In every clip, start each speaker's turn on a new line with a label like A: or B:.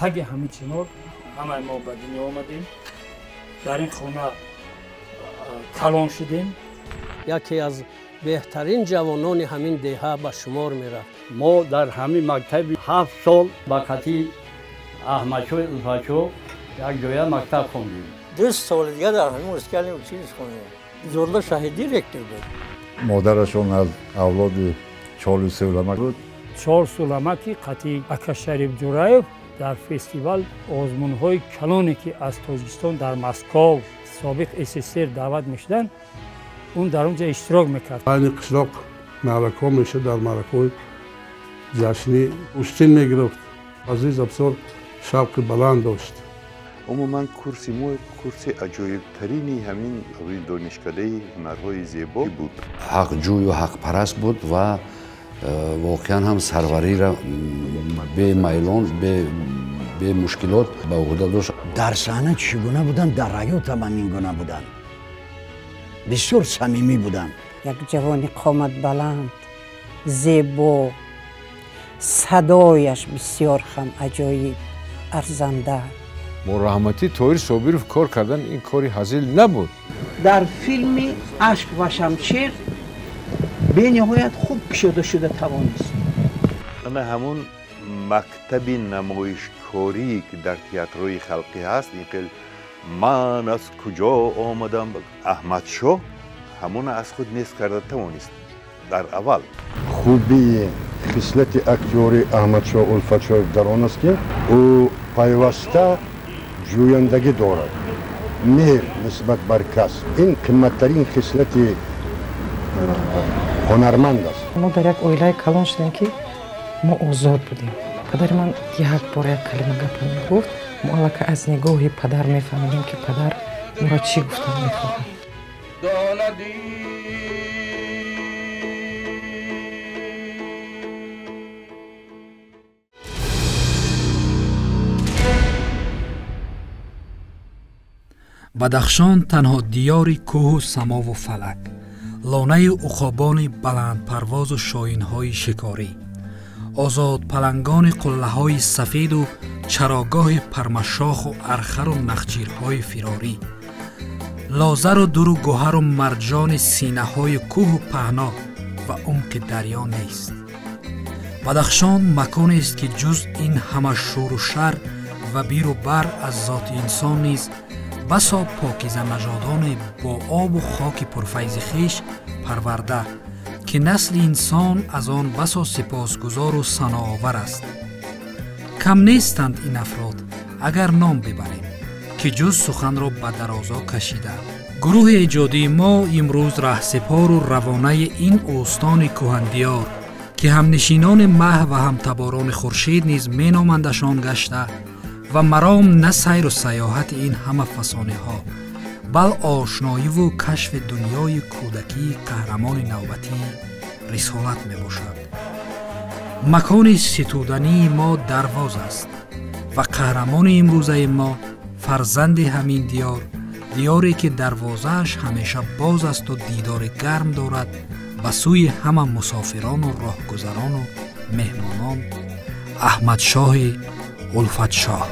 A: Таги ҳамин чинор ҳамаи мо ба дунё омадем, дар ин хона калон шудем.
B: Яке аз беҳтарин ҷавонони ҳамин деҳа ба шумор мерафт.
C: Мо дар ҳамин мактаби 7 сол ба қати Аҳмадшоҳи Улфатшоҳ як ҷоя мактаб хондем.
D: 2 соли дигар дар ҳамин мусиқиали училище хондем. Зурла Шаҳидӣ ректор буд.
E: Модарашон аз авлоди Чоли Сӯламак буд.
A: Чор Сӯламаки қати ака Шариф Ҷураев дар фестивал озмунҳои калоне ки аз Тоҷикистон дар Москов собиқ СССР даъват мешуданд, он дар он ҷо иштирок мекард.
F: Байни қишлоқ маъракаҳо мешуд, дар маъракаҳои ҷашнӣ устин мегирифт. Азиз бисёр шавқи баланд дошт.
G: Умуман курси мо курси аҷоибтарини ҳамин донишкадаи ҳунарҳои зебо буд.
H: Ҳақҷӯю ҳақпараст буд ва воқеан ҳам сарвариро бемайлон, бемушкилот ба уҳда дошт.
I: Дар саҳна чӣ гуна буданд, дар ҳаёт ҳам ҳамин гуна буданд. Бисёр самимӣ буданд.
J: Як ҷавони қоматбаланд, зебо, садояш бисёр ҳам аҷоиб, арзанда.
K: Бо раҳматӣ Тоҳир Собиров кор кардан ин кори ҳазил набуд.
L: Дар филми Ашк ва шамшер бениҳоят хуб кушода шуда тавонист.
G: Ана ҳамун мактаби намоишкорӣ ки дар театрҳои халқӣ ҳаст, ин хел ман аз куҷо омадам, Аҳмадшоҳ ҳамона аз худ нест карда тавонист дар аввал.
E: Хубии хислати актёри Аҳмадшоҳ Улфатшоев дар он аст, ки ӯ пайваста ҷӯяндагӣ дорад, меҳр нисбат бар кас. Ин қиматтарин хислати ҳунарманд аст.
M: Мо дар як оилаи калон шудем, ки мо озод будем. Падари ман як бор як калима гапа мегуфт, мо аллакай аз нигоҳи падар мефаҳмидем, ки падар моро чӣ гуфтан мехоҳад.
N: Бадахшон танҳо диёри кӯҳу самову фалак, лонаи уқобони баландпарвозу шоҳинҳои шикорӣ, озодпалангони қуллаҳои сафеду чарогоҳи пармашоху архару нахчирҳои фирорӣ, лозару дуру гӯҳару марҷони синаҳои кӯҳу паҳно ва умқи дарё нест. Бадахшон маконест, ки ҷуз ин ҳама шӯру шар ва биру бар аз зоти инсон низ басо покизанажодоне бо обу хоки пурфайзи хеш парварда, ки насли инсон аз он басо сипосгузору саноовар аст. Кам нестанд ин афрод, агар ном бибарем, ки ҷуз суханро ба дарозо кашида. Гурӯҳи эҷодии мо имрӯз раҳсипору равонаи ин ӯстони кӯҳандиёр, ки ҳамнишинони маҳ ва ҳамтаборони хуршед низ меномандашон гашта ва маром на сайру саёҳати ин ҳама фасониҳо, бал ошноиву кашфи дунёи кӯдакии қаҳрамони навбатии рисолат мебошад. Макони ситудании мо Дарвоз аст ва қаҳрамони имрӯзаи мо фарзанди ҳамин диёр, диёре ки дарвозааш ҳамеша боз асту дидори гарм дорад ба сӯи ҳама мусофирону роҳгузарону меҳмонон, Аҳмадшоҳи Улфатшоҳ.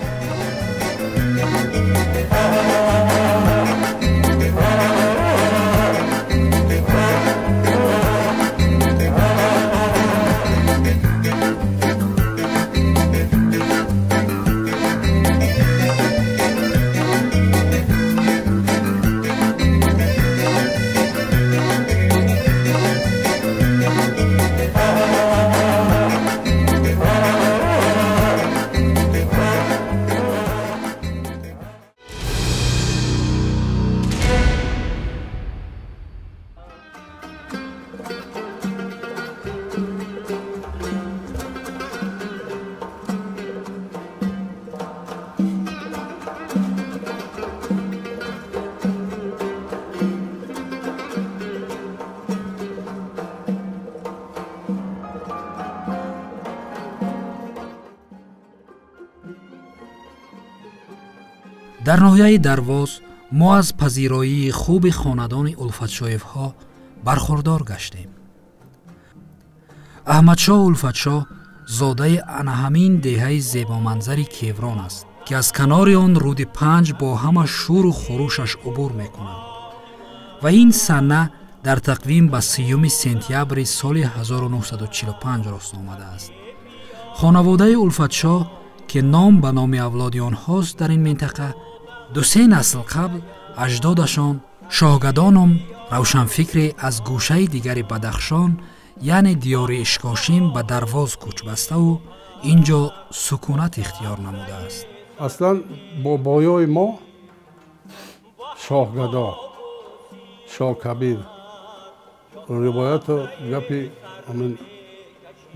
N: Дар ноҳияи Дарвоз мо аз пазироии хуби хонадони Улфатшоевҳо бархурдор гаштем. Аҳмадшоҳ Улфатшоҳ Зодаи ана ҳамин деҳаи зебоманзари Кеврон аст, ки аз канори он руди Панҷ бо ҳама шӯру хурӯшаш убур мекунад. Ва ин санна дар тақвим ба 3 сентябри соли 1945 рост омадааст. Хонаводаи Улфатшоҳ, ки ном ба номи авлоди онҳост дар ин минтақа, ду-се насл қабл аҷдодашон шоҳгадоном равшанфикре аз гӯшаи дигари Бадахшон, яъне диёри Ишкошим, ба Дарвоз кӯчбаставу ин ҷо сукунат ихтиёр намудааст.
F: Аслан бобоёи мо Шоҳгадо, Шоҳкабир, ривояту гапи ҳамин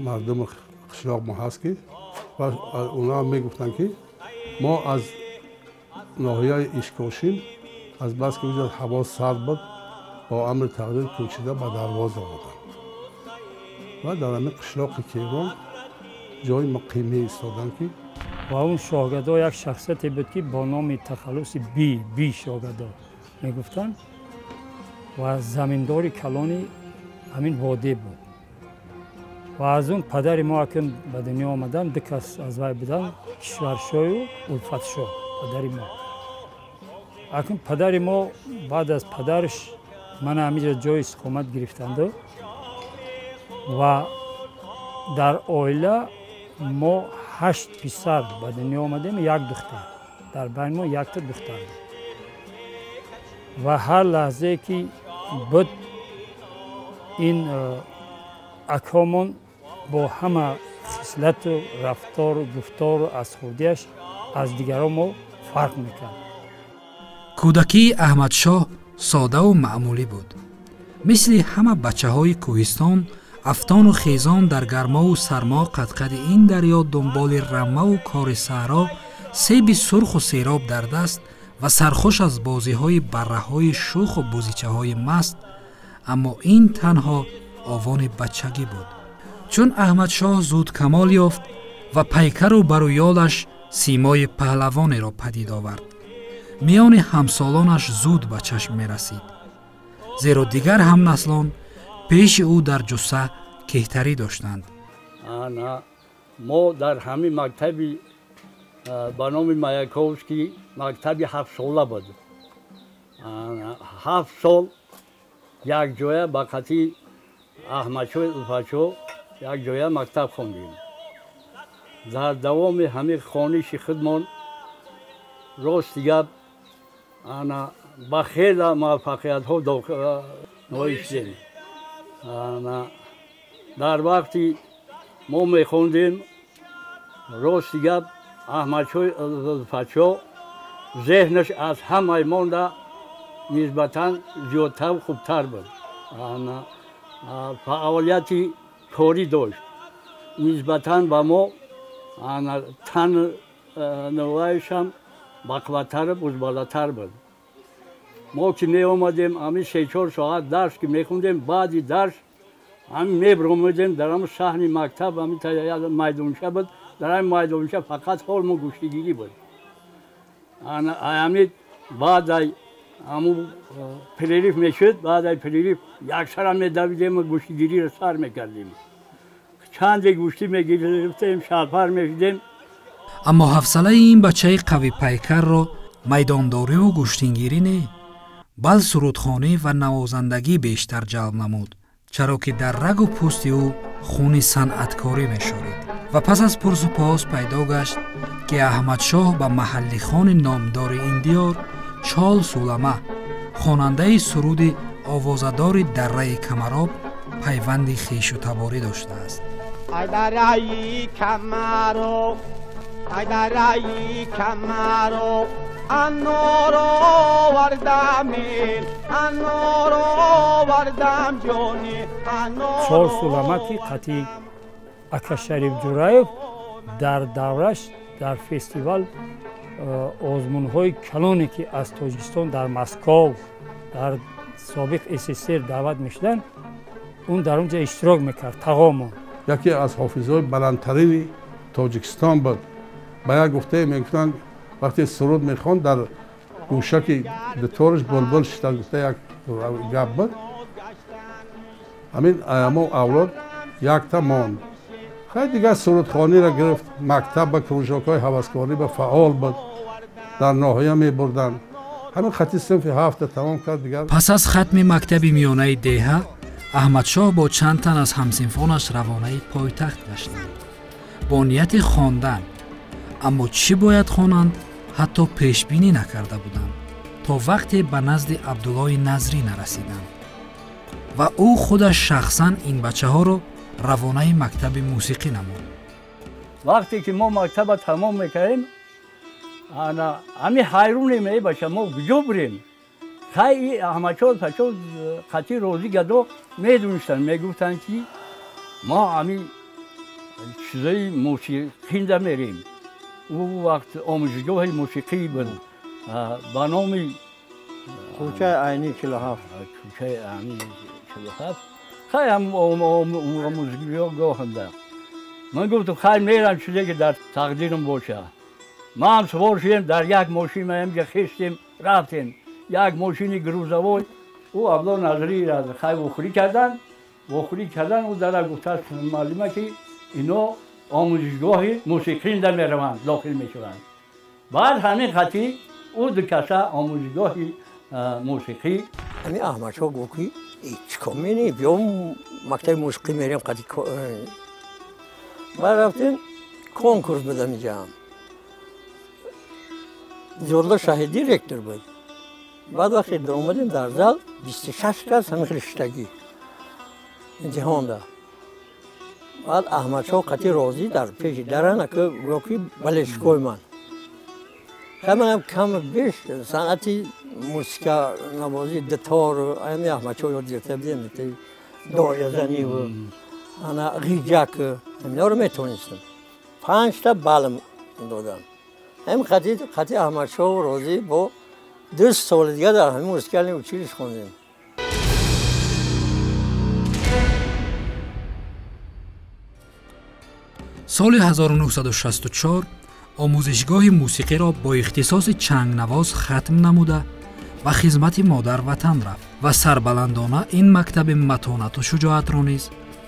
F: мардуми қишлоқ мо ҳаст, ки онҳо мегуфтанд, ки мо аз ноҳияи Ишкошим, аз баски уҷа ҳаво сард буд, бо амри тақдир кӯчида ба Дарвоз омаданд ва дар ҳамин қишлоқи Кеврон ҷои муқимӣ истоданд, ки
A: ва он Шоҳгадо як шахсияте буд, ки бо номи тахаллуси Би Шоҳгадо мегуфтанд ва заминдори калони ҳамин водӣ буд. Ва аз он падари мо акн ба дунё омадан, ду кас аз вай буданд, Кишваршоҳу Улфатшоҳ, падари мо. Акн падари мо баъд аз падараш мана ҳаминҷо ҷои истиқомат гирифтанду ва дар оила мо 8 писар ба дунё омадем, як духтар. Дар байни мо якта духтар буд. Ва ҳар лаҳзае ки буд, ин акомон бо ҳама хислату рафтору гуфтору аз хурдиаш аз дигарон мо фарқ мекард.
N: Кӯдакии Аҳмадшоҳ содаву маъмулӣ буд. Мисли ҳама бачаҳои кӯҳистон, афтону хезон дар гармову сармо, қадқади ин дарё, дунболи рамаву кори саҳро, себи сурху сероб дар даст ва сархуш аз бозиҳои барраҳои шуху бузичаҳои маст. Аммо ин танҳо овони бачагӣ буд, чун Аҳмадшоҳ зуд камол ёфт ва пайкару барӯёлаш симои паҳлавонеро падид овард. Миёни ҳамсолонаш зуд ба чашм мерасид, зеро дигар ҳамнаслон пеши ӯ дар ҷусса кеҳтарӣ доштанд.
C: Мо дар ҳамин мактаби ба номи Маяковский, мактаби 7-сола буд. 7 сол якҷоя ба қатъи Аҳмадшоҳи Улфатшоҳ якҷоя мактаб хондем. Дар давоми ҳамин хониши худмон, рости гап, ана ба хела муваффақиятҳо ноил шудем. Дар вақти мо мехондем, рости гап, Аҳмадшоҳи Улфатшоҳ зеҳнаш аз ҳамаи монда нисбатан зиёдтару хубтар буд. Фаъолияти корӣ дошт. Нисбатан ба мо тануваашам бақваттару узбалатар буд. Мо ки меомадем, ҳамин 3-4 соат дарс ки мехондем, баъди дарс ҳамин мебиромадем дар ҳамин саҳни мактаб, ҳамин майдонча буд. Дар ҳамин майдонча фақат ҳолму гӯштигирӣ буд. Ҳамин баъдай ҳамун перерыв мешуд, баъдай перерыв яксара медавидему гӯштигириро сар мекардем. Чанде гӯштӣ мегирифтем, шалпар мешудем.
N: Аммо ҳавсалаи ин бачаи қавипайкарро майдондориву гӯштингирӣ не, бал сурудхонӣ ва навозандагӣ бештар ҷалб намуд, чаро ки дар рагу пӯсти ӯ хуни санъаткорӣ мешорид. Ва пас аз пурсу пос пайдо гашт, ки Аҳмадшоҳ ба маҳаллихони номдори ин диёр Чол Сулама, хонандаи суруди овозадори дарраи Камароб, пайванди хешу таборӣ доштааст.
O: Айдараи Камароб, айдараи Камароб, аноро овардам, аноро овардам, ҷони анор.
A: Чол Сулама, ки қатъи ака Шариф Ҷураев дар давраш дар фестивал озмунҳои калоне, ки аз Тоҷикистон дар Москов, дар собиқ СССР даъват мешуданд, он дар он ҷо иштирок мекард. Тағомон
F: яке аз ҳофизҳои баландтарини Тоҷикистон буд. Ба як гуфтае мегуфтанд, вақте суруд мехонд, дар гӯшаки дутораш булбул шита, гуфта як гап буд. Ҳамин аямо авлод якта монд. Хай дигар сурудхониро гирифт, мактаб ба кружокҳои ҳаваскорӣ ба фаъол буд, дар ноҳия мебурданд. Ҳамин хати синфи ҳафта тамом кард дигар.
N: Пас аз хатми мактаби миёнаи деҳа, Аҳмадшоҳ бо чанд тан аз ҳамсинфонаш равонаи пойтахт гаштанд бо нияти хондан. Аммо чӣ бояд хонанд, ҳатто пешбинӣ накарда буданд, то вақте ба назди Абдуллои Назрӣ нарасиданд ва ӯ худаш шахсан ин бачаҳоро равонаи мактаби мусиқӣ намуд.
C: Вақте ки мо мактаба тамом мекардем, ҳами ҳайрунем, эй бача, мо куҷо бурем? Хай Аҳмадшоҳ пачо қатъи розӣ гадо медонистанд, мегуфтанд ки мо ҳами чизои мусиқинда мерем. Ӯ вақт омӯзишгоҳи мусиқӣ буд ба номи
D: кӯчаи Айни 47.
C: Кӯчаи Айни 47. Хай ҳам омӯзишгоҳанда. Ман гуфтам хай мерам, чизе ки дар тақдирам боша. Ма ҳам сувор шудем дар як мошин, ҳамҷа хестем рафтем. Як мошини грузовой, ӯ Абдулло Назрӣ хай вохӯрӣ карданд. Вохӯрӣ кардан, ӯ дара гуфтааст муаллима ки ино омӯзишгоҳи мусиқинда мераванд, дохил мешаванд. Баъд ҳамин хати ӯ ду каса омӯзишгоҳи мусиқӣ.
D: Ҳамин Аҳмадшоҳ гуфт ки чикор мерем, биё мактаби мусиқӣ мерем қади. Баъд рафтем, конкурс буд ҳаминҷаам. Зиёдулло Шаҳидӣ ректор буд. Баъд вақте даромадем дар зал, 26 кас ҳамин хел шиштагӣ имтиҳонда. Баъд Аҳмадшоҳ қатъи розӣ дар пеши даран гӯё ки бале шикои ман. Хай манам кам беш санъати мусиқанавозӣ, дитор, ҳами Аҳмадшоҳ ёд гирифта будем, доязаниву ана ғиҷак, ҳаминаро метавонистам. 5та балм додам. Ҳамин қатъи Аҳмадшоҳ розӣ бо 2 соли дигар дар ҳамин мусиқиални училиш хондем.
N: Соли 1964 омӯзишгоҳи мусиқиро бо ихтисоси чангнавоз хатм намуда ба хизмати модар ватан рафт ва сарбаландона ин мактаби матонату шуҷоатро низ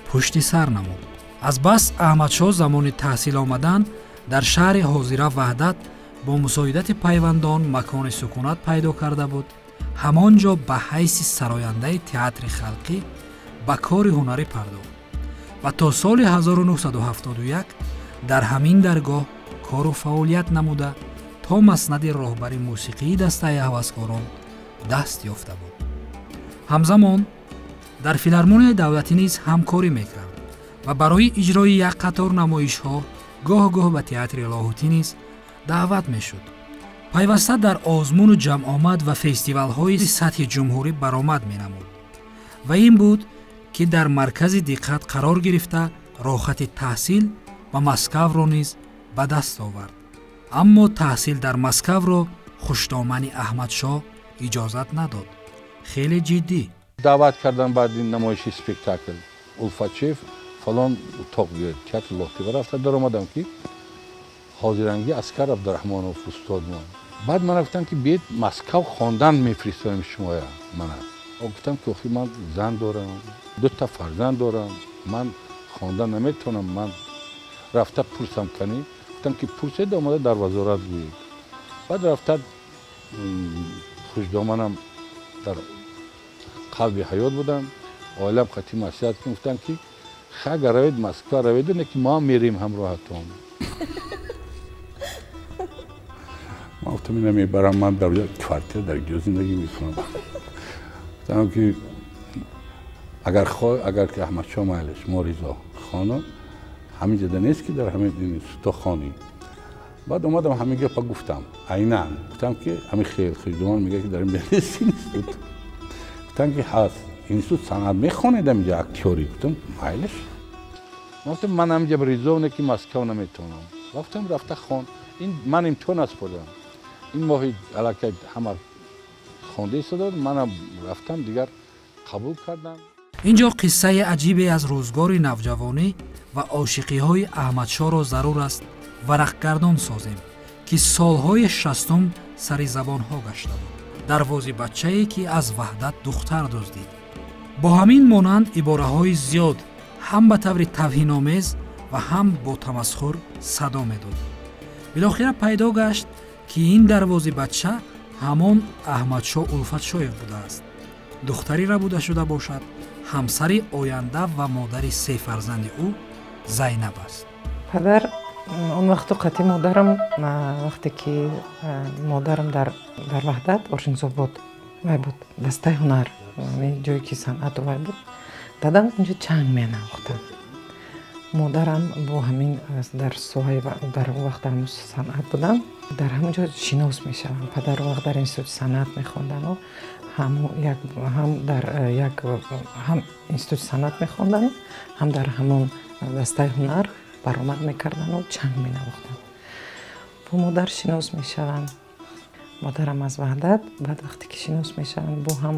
N: пушти сар намуд. Азбас Аҳмадшоҳ замони таҳсил омадан дар шаҳри ҳозира Ваҳдат бо мусоидати пайвандон макони сукунат пайдо карда буд, ҳамон ҷо ба ҳайси сарояндаи театри халқӣ ба кори ҳунарӣ пардохт ва то соли 1971 дар ҳамин даргоҳ кору фаъолият намуда то маснади роҳбари мусиқии дастаи ҳаваскорон даст ёфта буд. Ҳамзамон дар филармонияи давлатӣ низ ҳамкорӣ мекард ва барои иҷрои як қатор намоишҳо гоҳ-гоҳ ба театри Лоҳутӣ низ даъват мешуд. Пайваста дар озмуну ҷамъомад ва фестивалҳои сатҳи ҷумҳурӣ баромад менамуд ва ин буд ки дар маркази диққат қарор гирифта роҳхати таҳсил ба Москавро низ ба даст овард. Аммо таҳсил дар Москавро хушдомани Аҳмадшоҳ иҷозат надод. Хеле ҷиддӣ
P: даъват кардан баъди намоиши спектакл Улфатчиев фалон утоқ биёд, театри Лоҳутӣ. Ва рафта даромадам ки ҳозирангӣ Аскар Абдураҳмонов устодмон. Баъд мана гуфтам ки биед Москав хондан мефиристонем шумоя. Мана гуфтам ки охи ман зан дорам, 2та фарзанд дорам, ман хондан наметавонам, ман рафта пурсам канӣ. Гуфтам ки пурсед, омада дар вазорат гӯед. Баъд рафта хушдоманам дар қалби ҳаёт будам, оилам қатъи маслиҳат гуфтам ки агар равед Москва равед, не ки мо мерем ҳамроҳатон.
F: Ман гуфтам ина мебарам, ман дар квартира дар ҷо зиндагӣ мекунам. Гуфтам ки агар ки Аҳмадшоҳ майлиш мо ризо хонам, ҳамин ҷода нест ки дар ҳамин институто хонӣ. Баъд омадам ҳамин гапа гуфтам, айнан гуфтам ки ҳамин хел хушдоман мегӯяд ки дар ин нест институт. Гуфтам ки ҳаст институт санъат мехонед ҳаминҷа актёрӣ. Гуфтам майлиш. Гуфтам ман ҳаминҷа ризо не ки Москав наметавонам. Гуфтам рафта хон. Ин ман имтиҳон наспордам. Ин моҳи аллакай ҳама хонда истода, манам рафтам дигар қабул кардам.
N: Инҷо қиссаи аҷибе аз рӯзгори навҷавонӣ ва ошиқиҳои Аҳмадшоҳро зарур аст варақгардон созем, ки солҳои 60 сари забонҳо гашта буд. Дарвози бачае ки аз Ваҳдат духтар дуздид. Бо ҳамин монанд ибораҳои зиёд ҳам ба таври тавҳиномез ва ҳам бо тамасхур садо медод. Билохира пайдо гашт, ки ин дарвози бача ҳамон Аҳмадшоҳ Улфатшоев будааст. Духтари рабуда шуда бошад, ҳамсари оянда ва модари се фарзанди ӯ Зайнаб аст.
M: Падар он вақту қатъи модарам, вақте ки модарам дар Ваҳдат Оржинзобод вай буд, дастаи ҳунар, ҷое ки санъату вай буд, дадам унҷо чанг менавохтанд. Модарам бо ҳамин дар соҳаи дар он вақт дар санъат будам, дар ҳамон ҷо шинос мешавам. Падар он вақт дар институти санъат мехондану ҳам дар як ҳам институти санъат мехондану ҳам дар ҳамон дастаи ҳунар баромад мекардану чанг менавохтанд. Бо модар шинос мешаванд. Модарам аз Ваҳдат, баъд вақте ки шинос мешаванд, бо ҳам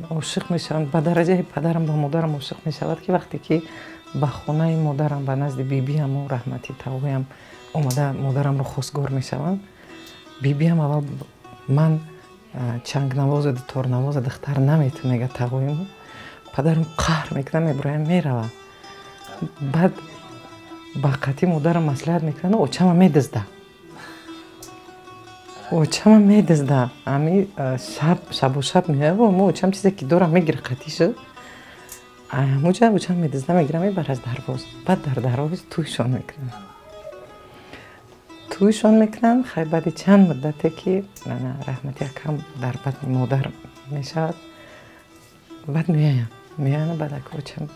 M: ошиқ мешаванд. Ба дараҷаи падарам ба модарам ошиқ мешавад, ки вақте ки ба хонаи модарам, ба назди бибиаму раҳмати тавоям омада модарамро хостгор мешаванд, бибиам аввал ман чангнавозу торнавоза духтар намету мега тағоиму. Падарам қаҳр мекунад, мебуроям, меравад. Баъд ба қатъи модарам маслиҳат мекунад, очама медизда. Очама медизда. Ами шаб шабу шаб меояд, мо очам чизе ки дорам мегира қатъи шуд. Ҳамуҷа очам медизда, мегира, мебар аз дарвоз. Баъд дар дарвоз тӯйшон мекунанд. Тӯйшон мекунанд. Хай, баъди чанд муддате ки раҳмати акам дар батни модар мешавад, баъд меоянд. Меоянд, баъд ака очам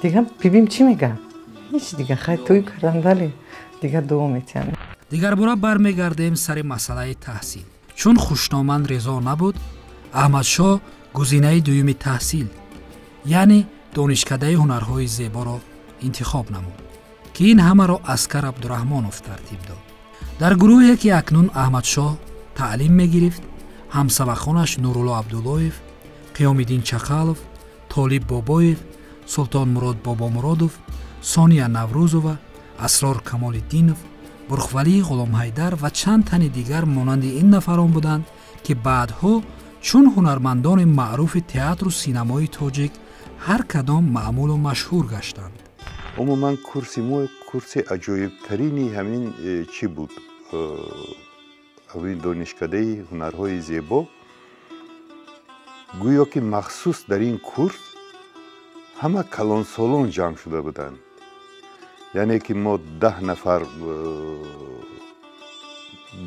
M: дига бибим чӣ мега? Ҳеч дига, хай тӯй кардан, вале дига дуо метиҳанд.
N: Дигарбора бармегардем сари масъалаи таҳсил. Чун хушноманд резо набуд, Аҳмадшоҳ гузинаи дуюми таҳсил, яъне донишкадаи ҳунарҳои зеборо интихоб намуд, ки ин ҳамаро Аскар Абдураҳмонов тартиб дод. Дар гурӯҳе ки акнун Аҳмадшоҳ таълим мегирифт, ҳамсабақхонаш Нурулло Абдуллоев, Қиёмиддин Чақалов, Толиб Бобоев, Султонмурод Бобомуродов, Сония Наврӯзова, Асрор Камолиддинов, Бурхвалии Ғуломҳайдар ва чанд тани дигар монанди ин нафарон буданд, ки баъдҳо чун ҳунармандони маъруфи театру синамои тоҷик ҳар кадом маъмулу машҳур гаштанд.
G: Умуман курси мо курси аҷоибтарини ҳамин чӣ буд? Ҳамин донишкадаи ҳунарҳои зебо. Гӯё ки махсус дар ин курс ҳама калонсолон ҷамъ шуда буданд. Яъне ки мо 10 нафар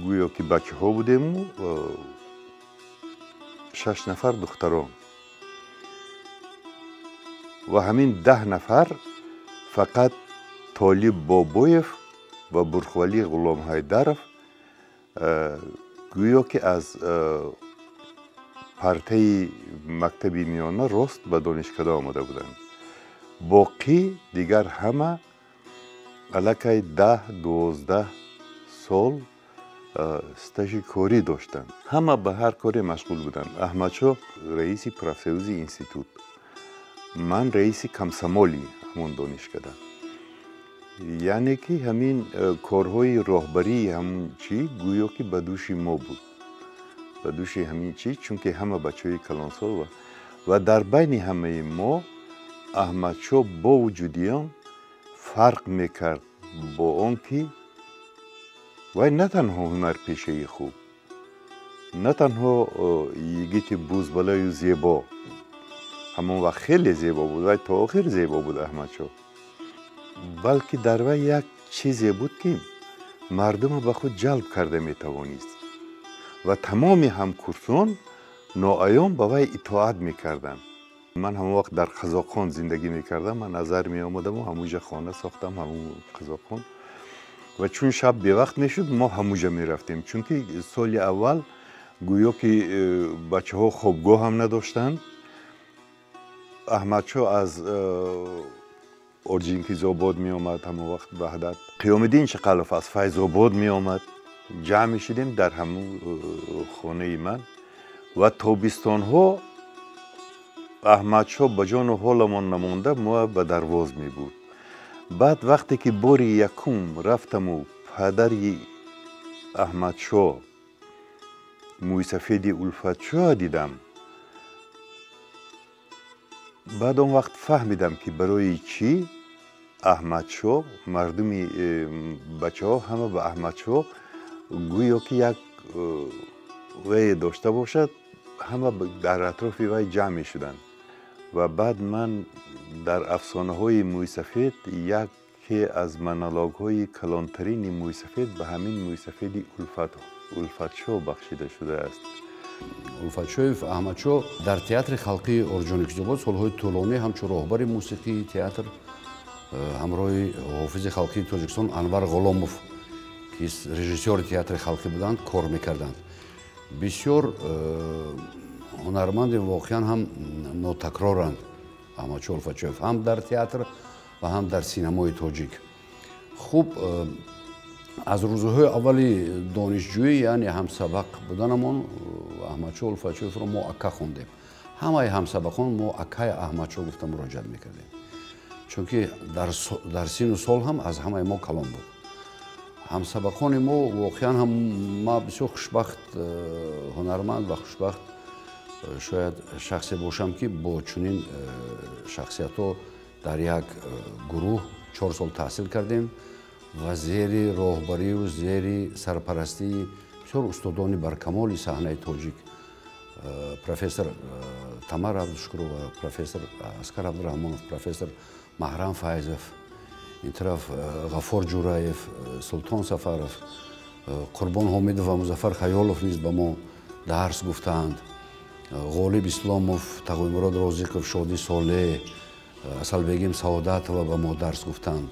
G: гӯё ки бачаҳо будему 6 нафар духтарон. Ва ҳамин 10 нафар фақат Толиб Бобоев ва Бурхвалӣ Ғуломҳайдаров гӯё ки аз партаи мактаби миёна рост ба донишкада омада буданд. Боқӣ дигар ҳама аллакай 10-12 сол стажи корӣ доштанд. Ҳама ба ҳар коре машғул буданд. Аҳмадшоҳ раиси профсоюзи институт, ман раиси комсомоли ҳамон донишкада. Яъне ки ҳамин корҳои роҳбарии ҳамон чӣ гӯё ки ба дӯши мо буд, ба дӯши ҳамин чӣ, чунки ҳама бачаҳои калонсол ва дар байни ҳамаи мо Аҳмадшоҳ бо вуҷуди он фарқ мекард бо он ки вай на танҳо ҳунарпешаи хуб, на танҳо йигити бузбалаю зебо, ҳамон вақт хеле зебо буд, вай то охир зебо буд Аҳмадшоҳ, балки дар вай як чизе буд ки мардумро ба худ ҷалб карда метавонист ва тамоми ҳамкурсон ноаён ба вай итоат мекарданд. Ман ҳамон вақт дар Қазоқхон зиндагӣ мекардам, ман назар меомадаму ҳамунҷа хона сохтам, ҳамун Қазоқхон. Ва чун шаб бевақт мешуд, мо ҳамунҷа мерафтем, чунки соли аввал гӯё ки бачаҳо хобгоҳ ҳам надоштанд. Аҳмадшоҳ аз Орҷинкизобод меомад, ҳамон вақт Ваҳдат. Қиёмиддин Чақалов аз Файзобод меомад. Ҷамъ мешудем дар ҳамун хонаи ман ва тобистонҳо Аҳмадшоҳ ба ҷону ҳоламон намонда мо ба дарвоз мебурд. Баъд вақте ки бори якум рафтаму падари Аҳмадшоҳ мӯйсафеди Улфатшоҳ дидам, баъд он вақт фаҳмидам ки барои чӣ Аҳмадшоҳ, мардуми бачаҳо ҳама ба Аҳмадшоҳ гӯё ки як вае дошта бошад, ҳама дар атрофи вай ҷамъ мешуданд. Ва баъд ман дар афсонаҳои мӯйсафед яке аз монологҳои калонтарини мӯйсафед ба ҳамин мӯйсафеди Улфатшоҳ бахшида шудааст.
H: Улфатшоев Аҳмадшоҳ дар театри халқии Орҷоникизобод солҳои тӯлонӣ ҳамчун роҳбари мусиқии театр ҳамроҳи ҳофизи халқии Тоҷикистон Анвар Ғуломов, ки режиссёри театри халқӣ буданд, кор мекарданд. Бисёр ҳунарманди воқеан ҳам нотакроранд Аҳмадшоҳ Улфатшоев ҳам дар театр ва ҳам дар синамои тоҷик. Хуб, аз рӯзҳои аввали донишҷӯӣ, яъне ҳамсабақ буданамон, Аҳмадшоҳ Улфатшоевро мо ака хондем. Ҳамаи ҳамсабақон мо акаи Аҳмадшоҳ гуфта муроҷиат мекардем, чунки дар сину сол ҳам аз ҳамаи мо калон буд. Ҳамсабақони мо воқеан ҳам ма бисёр хушбахт ҳунарманд ва хушбахт шояд шахсе бошам, ки бо чунин шахсиятҳо дар як гурӯҳ 4 сол таҳсил кардем ва зери роҳбарию зери сарпарастии бисёр устодони баркамоли саҳнаи тоҷик, профессор Тамара Абдушукурова, профессор Аскар Абдураҳмонов, профессор Маҳрам Файзов, ин тараф Ғаффор Ҷураев, Султон Сафаров, Қурбон Ҳомидов ва Музаффар Хаёлов низ ба мо дарс гуфтаанд. Ғолиб Исломов, Тағоймурод Розиқов, Шодӣ Солеҳ, Асалбегим Саодатова ба мо дарс гуфтанд.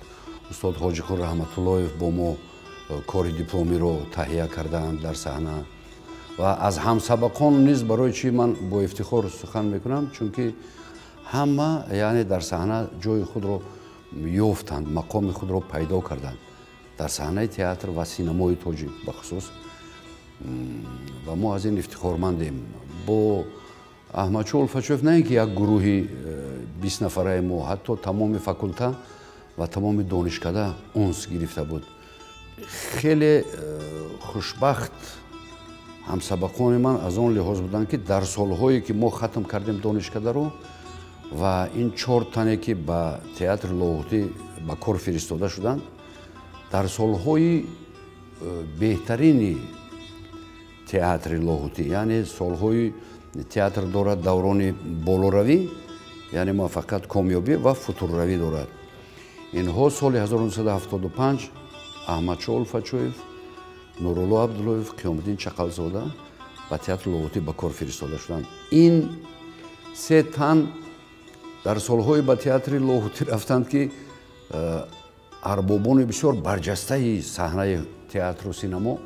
H: Устод Ҳоҷиқул Раҳматуллоев бо мо кори дипломиро таҳия кардаанд дар саҳна. Ва аз ҳамсабақон низ барои чӣ ман бо ифтихор сухан мекунам, чунки ҳама яъне дар саҳна ҷои худро ёфтанд, мақоми худро пайдо карданд дар саҳнаи театр ва синамои тоҷик бахусус. Ва мо аз ин ифтихормандем. Бо Аҳмадшоҳ Улфатшоев на ин ки як гурӯҳи 20 нафараи мо, ҳатто тамоми факулта ва тамоми донишкада унс гирифта буд. Хеле хушбахт ҳамсабақони ман аз он лиҳоз буданд, ки дар солҳое ки мо хатм кардем донишкадаро ва ин 4 тане ки ба театри Лоҳутӣ ба кор фиристода шуданд, дар солҳои беҳтарини театри Лоҳутӣ, яъне солҳои театр дорад даврони болоравӣ, яъне муваффақият, комёбӣ ва футурравӣ дорад. Инҳо соли 1975 Аҳмадшоҳ Улфатшоев, Нурулло Абдуллоев, Қиёмиддин Чақалзода ба театри Лоҳутӣ ба кор фиристода шуданд. Ин се тан дар солҳои ба театри Лоҳутӣ рафтанд, ки арбобони бисёр барҷастаи саҳнаи театру синамо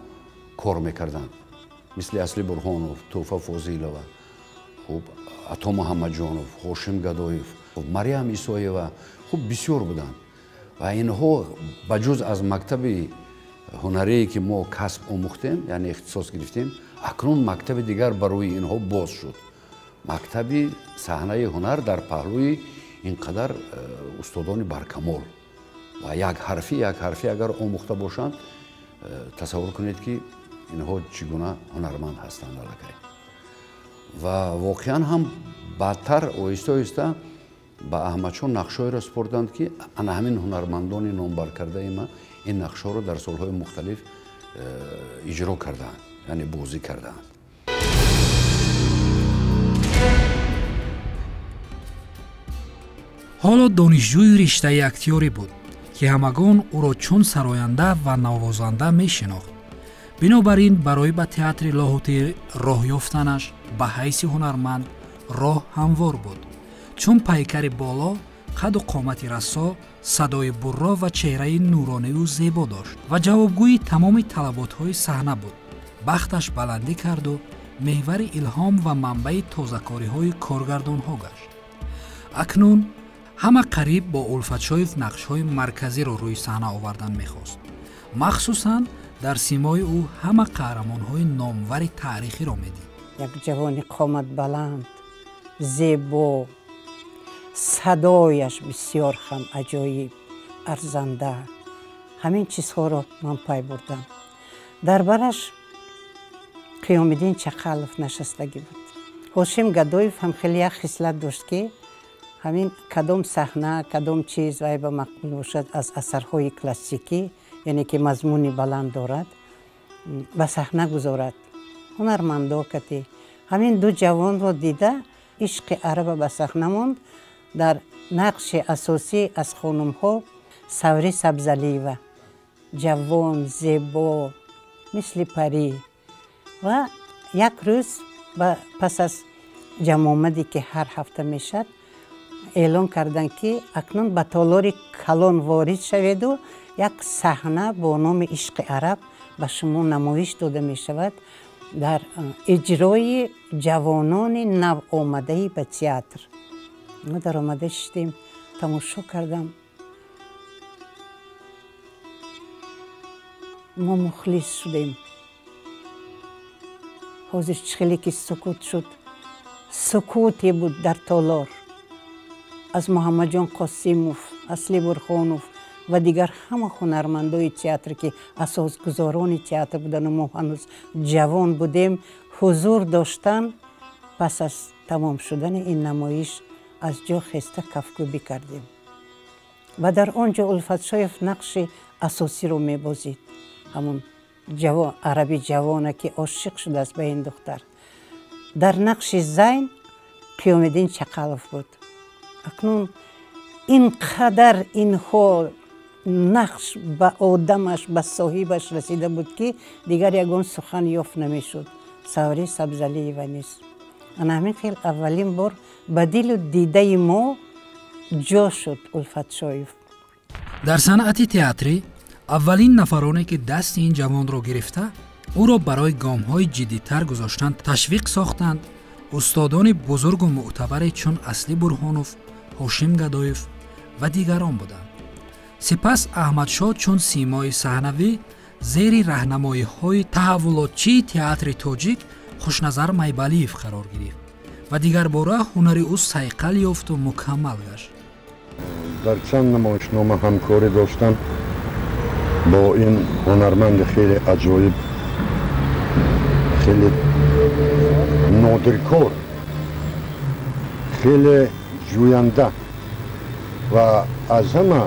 H: кор мекарданд, мисли Асли Бурҳонов, Тӯҳфа Фозилова, хуб Ато Муҳаммадҷонов, Ҳошим Гадоев, Мариям Исоева, хуб бисёр буданд. Ва инҳо ба ҷуз аз мактаби ҳунарие ки мо касб омӯхтем, яъне ихтисос гирифтем, акнун мактаби дигар барои инҳо боз шуд. Мактаби саҳнаи ҳунар дар паҳлӯи ин қадар устодони баркамол ва як ҳарфӣ агар омӯхта бошанд, тасаввур кунед ки инҳо чӣ гуна ҳунарманд ҳастанд аллакай. Ва воқеан ҳам баъдтар оҳиста оҳиста ба Аҳмадшоҳ нақшҳоеро супорданд, ки ана ҳамин ҳунармандони номбаркардаи ма ин нақшҳоро дар солҳои мухталиф иҷро кардаанд, яъне бозӣ кардаанд.
N: Ҳоло донишҷӯи риштаи актёрӣ буд, ки ҳамагон ӯро чун сароянда ва навозанда мешинохт. Бинобар ин барои ба театри Лоҳутӣ роҳ ёфтанаш ба ҳайси ҳунарманд роҳ ҳамвор буд, чун пайкари боло, қаду қомати расо, садои бурро ва чеҳраи нурониву зебо дошт ва ҷавобгӯи тамоми талаботҳои саҳна буд. Бахташ баландӣ карду меҳвари илҳом ва манбаи тозакориҳои коргардонҳо гашт. Акнун ҳама қариб бо Улфатшоев нақшҳои марказиро рӯи саҳна овардан мехост. Махсусан дар симои ӯ ҳама қаҳрамонҳои номвари таърихиро медид.
J: Як ҷавони қоматбаланд, зебо, садояш бисёр ҳам аҷоиб, арзанда. Ҳамин чизҳоро ман пай бурдам. Дар бараш Қиёмиддин Чақалов нишастагӣ буд. Ҳошим Гадоев ҳам хеле як хислат дошт, ки Ҳамин кадом саҳна, кадом чиз вай ба мақбул бошад аз асарҳои классикӣ, яъне ки мазмуни баланд дорад, ба саҳна гузорад. Ҳунармандо кати. Ҳамин ду ҷавонро дида ишқи араба ба саҳна монд. Дар нақши асосӣ аз хонумҳо Саври Сабзалиева, ҷавон, зебо, мисли парӣ. Ва як рӯз пас аз ҷамъомаде ки ҳар ҳафта мешад, эълон карданд ки акнун ба толори калон ворид шаведу як саҳна бо номи ишқи араб ба шумо намоиш дода мешавад дар иҷрои ҷавонони навомадаи ба театр. Мо даромада шидем, тамошо кардам. Мо мухлис шудем. Ҳозир чӣ хеле ки сукут шуд, сукуте буд дар толор. Аз Муҳаммадҷон Қосимов, Асли Бурхонов ва дигар ҳама ҳунармандои театр ки асосгузорони театр будану мо ҳанӯз ҷавон будем, ҳузур доштан. Пас аз тамом шудани ин намоиш аз ҷо хеста кафкӯбӣ кардем. Ва дар он ҷо Улфатшоев нақши асосиро мебозид. Ҳамон араби ҷавона ки ошиқ шудааст ба ин духтар. Дар нақши Зайн Қиёмиддин Чақалов буд. Акнун ин қадар инҳо нақш ба одамаш, ба соҳибаш расида буд ки дигар ягон сухан ёфт намешуд. Саври Сабзалиева низ. Ана ҳамин хел аввалин бор ба дилу дидаи мо ҷо шуд Улфатшоев.
N: Дар санъати театрӣ аввалин нафароне ки дасти ин ҷавонро гирифта, ӯро барои гомҳои ҷиддитар гузоштан ташвиқ сохтанд устодони бузургу мӯътабаре чун Асли Бурҳонов, Ҳошим Гадоев ва дигарон буданд. Сипас Аҳмадшоҳ чун симои саҳнавӣ зери раҳнамоиҳои таҳаввулотчии театри тоҷик Хушназар Майбалиев қарор гирифт ва дигарбора ҳунари ӯ сайқал ёфту мукаммал гашт.
E: Дар чанд намоишнома ҳамкорӣ доштам бо ин ҳунарманди хеле аҷоиб, хеле нодиркор, хеле ҷӯянда ва аз ҳама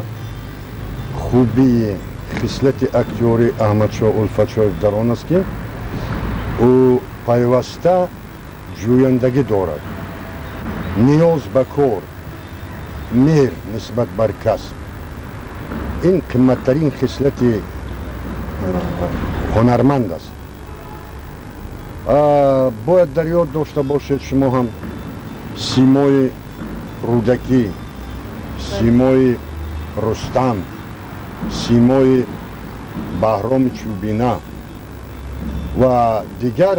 E: хубии хислати актёри Аҳмадшоҳ Улфатшоев дар он аст ки ӯ пайваста ҷӯяндагӣ дорад, ниёз ба кор, меҳр нисбат бар касб. Ин қиматтарин хислати ҳунарманд аст. Бояд дар ёд дошта бошед шумо ҳам симои Рӯдакӣ, симои Рустам, симои Баҳроми Чӯбина ва дигар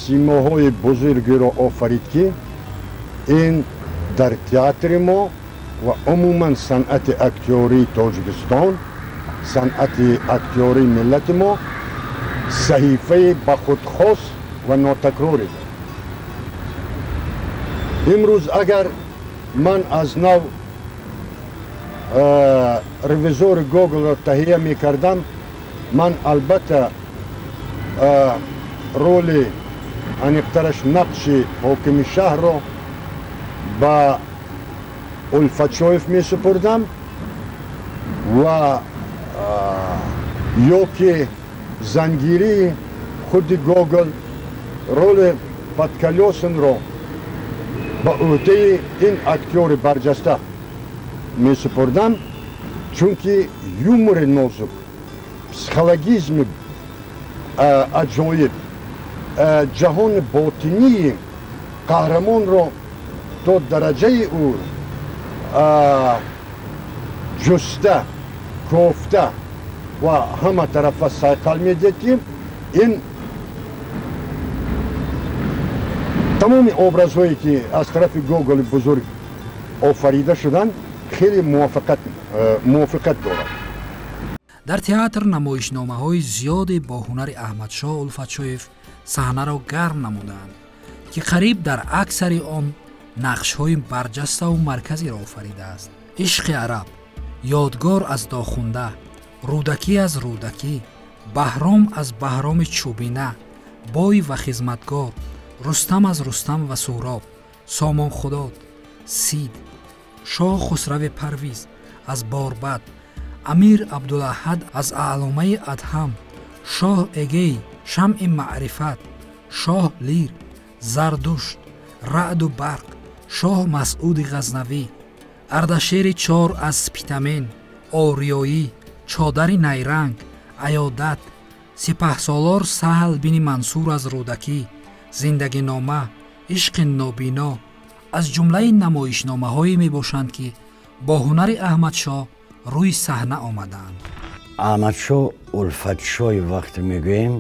E: симоҳои бузургеро офарид ки ин дар театри мо ва умуман санъати актёрии Тоҷикистон, санъати актёрии миллати мо саҳифаи ба худ хос ва нотакрорӣ дорад. Имрӯз агар ман аз нав ревизори Гоголро таҳия мекардам, ман албатта роли аниқтараш нақши ҳокими шаҳрро ба Улфатшоев месупурдам ва ё ки зангирии худи Гогол роли Подколёсинро ба ӯҳдаи ин актёри барҷаста месупурдам, чунки юмори нозук, психологизми аҷоиб, ҷаҳони ботинии қаҳрамонро то дараҷаи ӯ ҷуста, кофта ва ҳама тарафа сайқал медиҳад ки ин тамоми образҳое ки аз тарафи Гоголи бузург офарида шуданд хеле мувофиқат дорад.
N: Дар театр намоишномаҳои зиёде бо ҳунари Аҳмадшоҳ Улфатшоев саҳнаро гарм намуданд ки қариб дар аксари он нақшҳои барҷаставу марказиро офаридааст. Ишқи араб, Ёдгор аз Дохунда, Рӯдакӣ аз Рӯдакӣ, Баҳром аз Баҳроми Чӯбина, Бой ва хизматгор, Рустам аз Рустам ва Суҳроб, Сомонхудод, Сид, Шоҳ Хусрави Парвиз аз Борбад, Амир Абдулаҳад аз Аъломаи Адҳам, Шоҳ Эгей, Шамъи маърифат, Шоҳ Лир, Зардушт, Раъду барқ, Шоҳ Масъуди Ғазнавӣ, Ардашери Чор аз Спитамен, Ориёӣ, Чодари найранг, Аёдат, Сипаҳсолор Саҳл бини Мансур аз Рӯдакӣ, Зиндагинома, Ишқи нобино аз ҷумлаи намоишномаҳое мебошанд, ки бо ҳунари Аҳмадшоҳ рӯи саҳна омадаанд.
I: Аҳмадшоҳ Улфатшоҳи вақте мегӯем,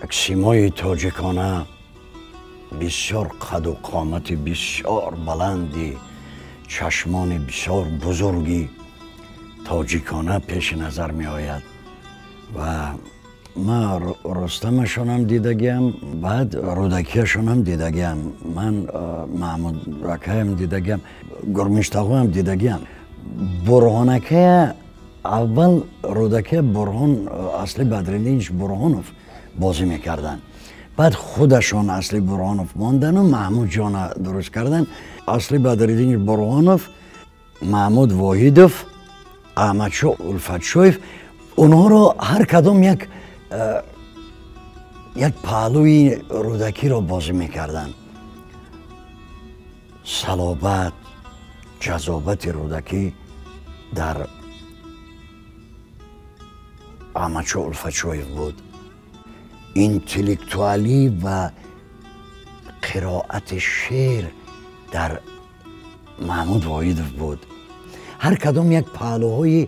I: як симои тоҷикона, бисёр қаду қомати бисёр баланди, чашмони бисёр бузурги тоҷикона пеши назар меояд. Ва ман Рустамашонам дидагиам, баъд Рӯдакияшонам дидагиам, ман Маҳмуд акаям дидагиам, Гурмиштағоам дидагиам. Бурҳонакая аввал Рӯдакия Бурҳон Асли Бадриддинч Бурҳонов бозӣ мекарданд. Баъд худашон Асли Бурҳонов мондану Маҳмудҷона дуруст карданд. Асли Бадриддинч Бурҳонов, Маҳмуд Воҳидов, Аҳмадшоҳ Улфатшоев, онҳоро ҳар кадом як паҳлӯи Рӯдакиро бозӣ мекарданд. Салобат, ҷазобати Рӯдакӣ дар Аҳмадшоҳ Улфатшоев буд. Интеллектуалӣ ва қироати шеър дар Маҳмуд Воҳидов буд. Ҳар кадом як паҳлӯҳои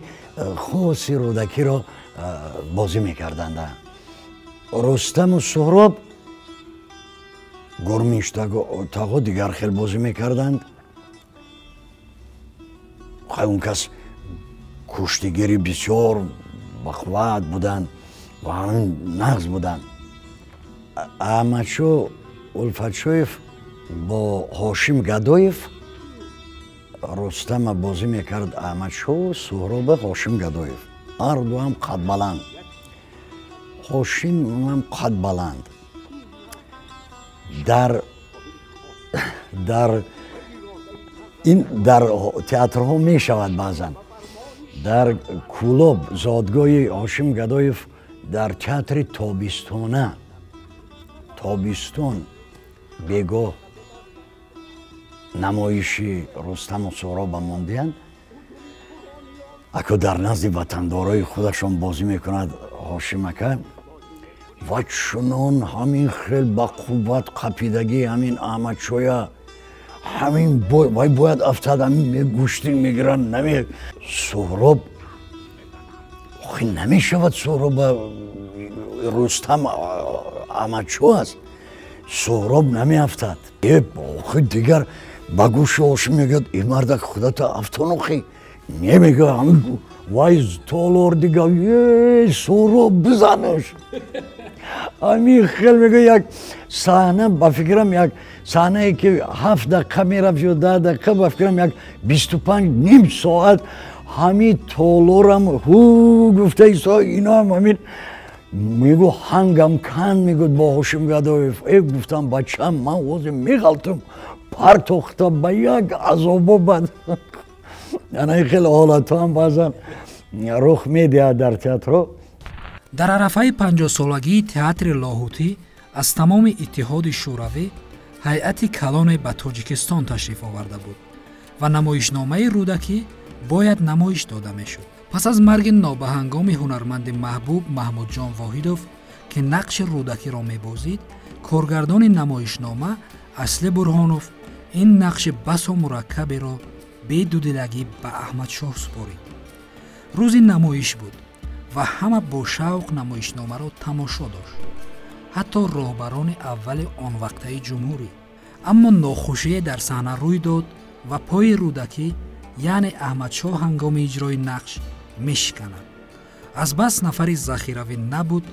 I: хоси Рӯдакиро бозӣ мекарданд. Рустаму Суҳроб, Гурминштағо дигар хел бозӣ мекарданд. Он кас куштигири бисёр бақувват буданд ва ҳамин нағз буданд. Аҳмадшоҳ Улфатшоев бо Ҳошим Гадоев Рустама бозӣ мекард Аҳмадшоҳ, Суҳроба Ҳошим Гадоев. Ҳар дуам қадбаланд, Ҳошимам қадбаланд. Дар ин дар театрҳо мешавад баъзан. Дар Кӯлоб, зодгоҳи Ҳошим Гадоев, дар театри Тобистона, тобистон бегоҳ намоиши Рустаму Суҳроба мондиянд. Ако дар назди ватандорои худашон бозӣ мекунад Ҳошим ака ва чунон ҳамин хел ба қувват қапидагӣ ҳамин Аҳмадшоя, ҳамин вай бояд афтад, ҳамин гӯштин мегиранд, наме Суҳроб охи намешавад. Суҳроба Рустам Аҳмадшоҳ аст, Суҳроб намеафтад. Охи дигар ба гӯши Ҳошим мегӯяд: «Ин мардак, худата афтон». Охи немегӯяд, вай толор дига: «Е, Суҳроб, бизанаш». Ҳамин хел мегӯяд. Як саҳна, ба фикрам, як саҳнае ки 7 дақиқа мерафт ё 10 дақиқа, ба фикрам, як 25, ним соат ҳамин толорам ҳу гуфта исто, иноам ҳамин мегӯ, ҳангам канд, мегӯд бо Ҳошим Гадоев. Э, гуфтам, бачам, ман ҳозир меғалтам, партохта ба як азобо. Бад ана хеле ҳолатҳо ҳам баъзан рух медиҳад дар театрҳо.
N: Дар арафаи 50-солагии театри Лоҳутӣ аз тамоми Иттиҳоди Шӯравӣ ҳайати калоне ба Тоҷикистон ташриф оварда буд ва намоишномаи Рӯдакӣ бояд намоиш дода мешуд. Пас аз марги нобаҳангоми ҳунарманди маҳбуб Маҳмудҷон Воҳидов, ки нақши Рӯдакиро мебозид, коргардони намоишнома Асли Бурҳонов ин нақши басо мураккаберо бедудилагӣ ба Аҳмадшоҳ супорид. Рӯзи намоиш буд ва ҳама бо шавқ намоишномаро тамошо дошт, ҳатто роҳбарони аввали онвақтаи ҷумҳурӣ. Аммо нохушие дар саҳна рӯй дод ва пои Рӯдакӣ, яъне Аҳмадшоҳ, ҳангоми иҷрои нақш мешиканад. Азбас нафари захиравӣ набуд,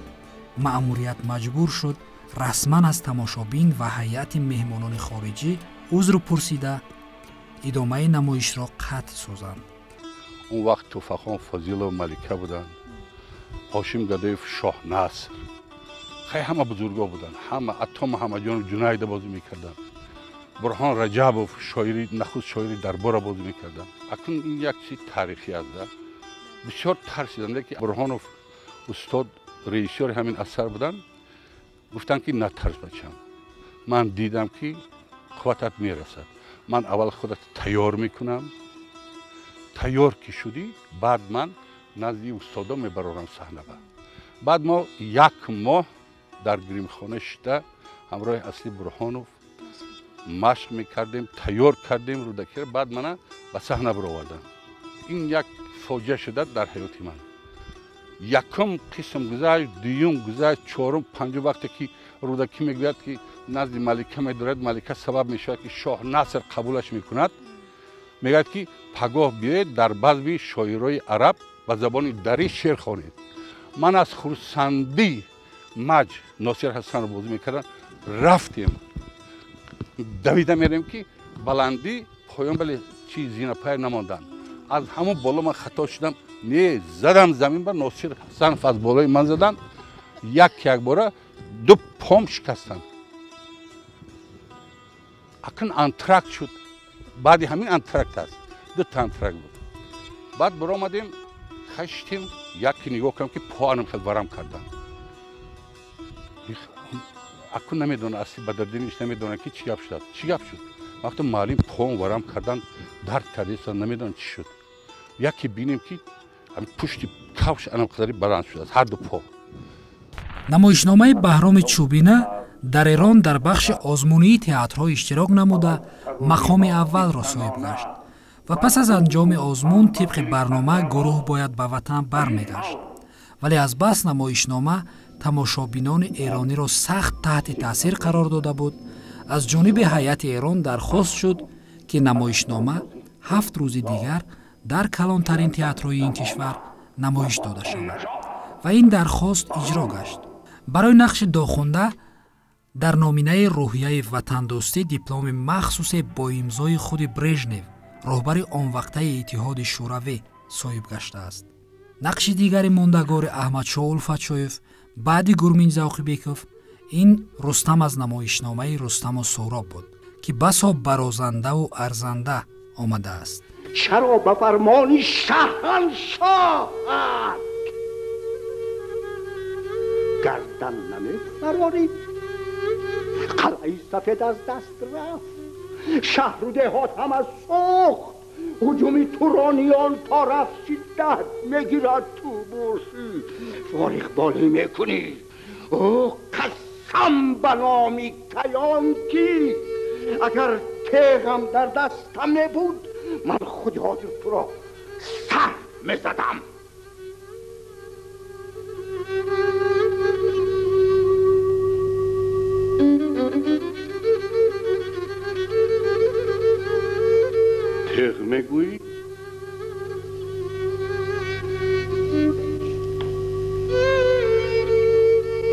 N: маъмурият маҷбур шуд расман аз тамошобин ва ҳайати меҳмонони хориҷӣ узр пурсида, идомаи намоишро қатъ созанд.
P: Он вақт Туфахон Фозилов малика буданд, Ҳошим Гадоев Шоҳ Наср, хай ҳама бузурго буданд, ҳама, ҳатто Муҳаммадҷон Ҷунайда бозӣ мекарданд. Бурҳон Раҷабов шоири нахуст шоири дарбора бозӣ мекардам. Акнун ин як чизи таърихӣ аст. Бисёр тарсидам, ки Бурҳонов устод режиссёри ҳамин асар буданд. Гуфтанд, ки натарс, бачам, ман дидам, ки қувватат мерасад. Ман аввал худат тайёр мекунам, тайёр ки шудӣ, баъд ман назди устодо мебарорам саҳнаба. Баъд мо як моҳ дар гримхона шида ҳамроҳи Асли Бурҳонов машқ мекардем, тайёр кардем Рӯдакиро, баъд мана ба саҳна баровардам. Ин як фоҷиа шуда дар ҳаёти ман. Якум қисм гузашт, дуюм гузашт, чорум, панҷум. Вақте ки Рӯдакӣ мегӯяд, ки назди малика медорад, малика сабаб мешавад, ки шоҳ Наср қабулаш мекунад, мегӯяд, ки пагоҳ биёед, дар базми шоирои араб ба забони дарӣ шеър хонед. Ман аз хурсандӣ, маҷ Носир Ҳасанро бозӣ мекардам, рафтем, давида мерем, ки баландӣ поён, бале, чи зинапая намонданд. Аз ҳамон боло ман хато шудам, не задам замин ба Носир Ҳасанов, аз болои ман задан, як якбора ду пом шикастанд. Акн антракт шуд. Баъди ҳамин антракт аст, дута антракт буд. Баъд баромадем, хаштем, яке нигоҳ кардам, ки поанам хел варам карданд. Акун намедонам, асли Бадриддиниш намедонам, ки чӣ гап шудааст, чӣ гап шуд. Вақте муаллим пом варам кардан, дард кардааст, намедонам чӣ шуд. Яке бинем, ки пушти кавш анам қадари баланд шудааст, ҳар ду по.
N: Намоишномаи Баҳроми Чӯбина дар Эрон дар бахши озмунии театрҳо иштирок намуда, мақоми аввалро соҳиб гашт ва пас аз анҷоми озмун тибқи барнома гурӯҳ бояд ба ватан бармегашт. Вале аз бас намоишнома тамошобинони эрониро сахт таҳти таъсир қарор дода буд, аз ҷониби ҳайати Эрон дархост шуд, ки намоишнома 7 рӯзи дигар дар калонтарин театрҳои ин кишвар намоиш дода шавад ва ин дархост иҷро гашт. Барои нақши Дохунда дар номинаи рӯҳияи ватандӯстӣ дипломи махсусе бо имзои худи Брежнев, роҳбари онвақтаи Иттиҳоди Шӯравӣ, соҳиб гаштааст. Нақши дигари мондагори Аҳмадшоҳ Улфатшоев баъди Гурмин Завқибеков ин Рустам аз намоишномаи Рустаму Суҳроб буд, ки басо барозандаву арзанда омадааст.
O: Чаро ба фармони шаҳаншоҳат гардан намефарорӣ? Қалъаи сафед аз даст рафт, шаҳру деҳот ҳама сӯхт, ҳуҷуми турониён то рафт шиддат мегирад. Ту бошӣ фориғболӣ мекунӣ. Ӯ қасам ба номи каён, ки агар теғам дар дастам мебуд, ман худи ҳозир туро сар мезадам.
P: Теғ мегӯӣ?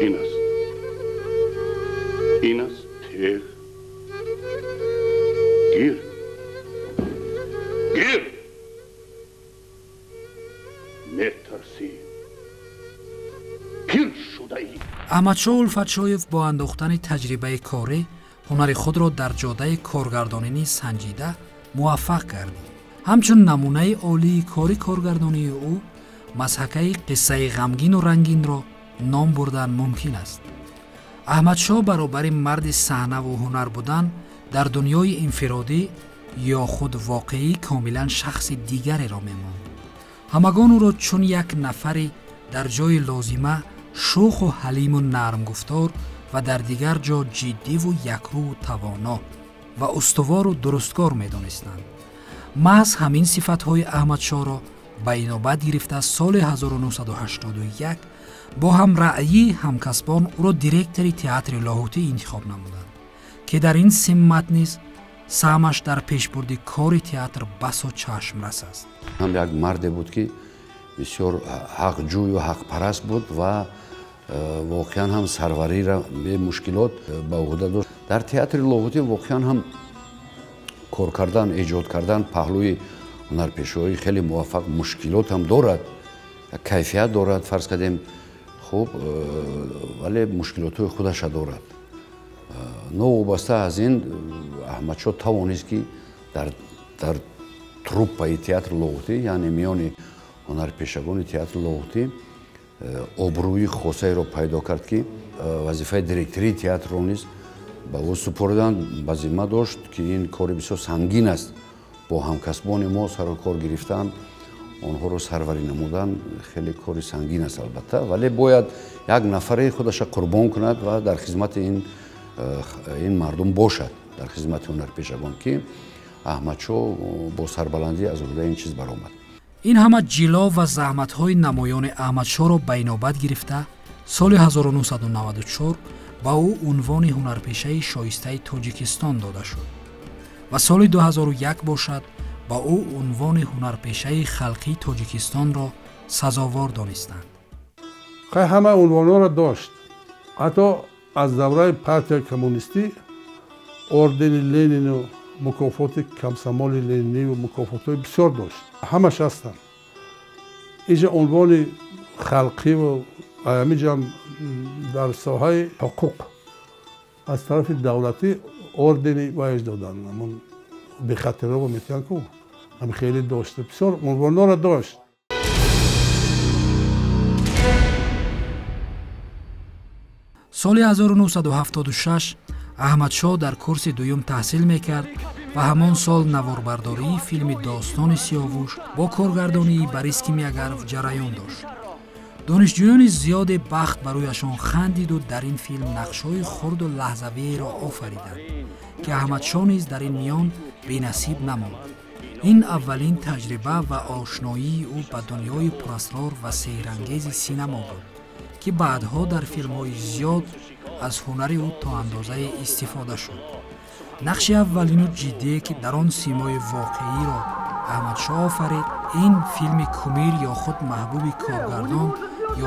P: Ин аст, ин аст теғ. Гир, гир! Метарсӣ, пир шудаӣ.
N: Аҳмадшоҳ Улфатшоев бо андохтани таҷрибаи корӣ ҳунари худро дар ҷодаи коргардонӣ низ санҷида муваффақ гардид. Ҳамчун намунаи олии кори коргардонии ӯ мазҳакаи қиссаи ғамгину рангинро ном бурдан мумкин аст. Аҳмадшоҳ баробари марди саҳнаву ҳунар будан дар дунёи инфиродӣ ё худ воқеӣ комилан шахси дигареро мемонд. Ҳамагон ӯро чун як нафари дар ҷои лозима шӯху ҳалиму нармгуфтор ва дар дигар ҷо ҷиддиву якрӯву тавоно ва устувору дурусткор медонистанд. Маҳз ҳамин сифатҳои Аҳмадшоҳро ба инобат гирифта, соли 1981 бо ҳамраъйии ҳамкасбон ӯро директори театри Лоҳутӣ интихоб намуданд, ки дар ин симмат низ саҳмаш дар пешбурди кори театр басо чашмрас аст.
H: Ҳам як марде буд, ки бисёр ҳақҷӯю ҳақпараст буд ва воқеан ҳам сарвариро бемушкилот ба уҳда дошт. Дар театри Лоҳутӣ воқеан ҳам кор кардан, эҷод кардан паҳлӯи ҳунарпешаҳои хеле муваффақ мушкилот ҳам дорад, кайфият дорад, фарз кардем, хуб, вале мушкилотҳои худаша дорад. Новобаста аз ин, Аҳмадшоҳ тавонист, ки дар труппаи театри Лоҳутӣ, яъне миёни ҳунарпешагони театри Лоҳутӣ обрӯи хосаеро пайдо кард, ки вазифаи директории театрро низ ба ӯ супориданд, ба зимма дошт, ки ин кори бисёр сангин аст. Бо ҳамкасбони мо сару кор гирифтан, онҳоро сарварӣ намудан хеле кори сангин аст албатта, вале бояд як нафаре худаша қурбон кунад ва дар хизмати ин мардум бошад, дар хизмати ҳунарпешагон, ки Аҳмадшоҳ бо сарбаландӣ аз уҳдаи ин чиз баромад.
N: Ин ҳама ҷило ва заҳматҳои намоёни Аҳмадшоҳро ба инобат гирифта, соли 1994 ба ӯ унвони ҳунарпешаи шоистаи Тоҷикистон дода шуд ва соли 2001 бошад ба ӯ унвони ҳунарпешаи халқии Тоҷикистонро сазовор донистанд.
F: Хай, ҳама унвонҳоро дошт, ҳатто аз давраи партияи коммунистӣ ордени Ленину, мукофоти комсомоли лениниву мукофотҳои бисёр дошт, ҳамаш ҳастанд. Инҷа унвони халқиву ҳаминҷам дар соҳаи ҳуқуқ аз тарафи давлатӣ ордени вайш доданд, ҳамон бехатарово метиҳанд ку, ҳам хеле дошт, бисёр унвонҳоро дошт.
N: Соли 1976 Аҳмадшоҳ дар курси дуюм таҳсил мекард ва ҳамон сол наворбардории филми «Достони Сиёвуш» бо коргардонии Борис Кимёгаров ҷараён дошт. Донишҷӯёни зиёде бахт ба рӯяшон хандиду дар ин филм нақшҳои хурду лаҳзавиеро офариданд, ки Аҳмадшоҳ низ дар ин миён бенасиб намонд. Ин аввалин таҷриба ва ошноии ӯ ба дунёи пурасрор ва сеҳрангези синамо буд, ки баъдҳо дар филмҳои зиёд аз ҳунари ӯ то андозае истифода шуд. Нақши аввалину ҷиддие, ки дар он симои воқеиро Аҳмадшоҳ офарид, ин филми «Кумир» ё худ маҳбуби коргардон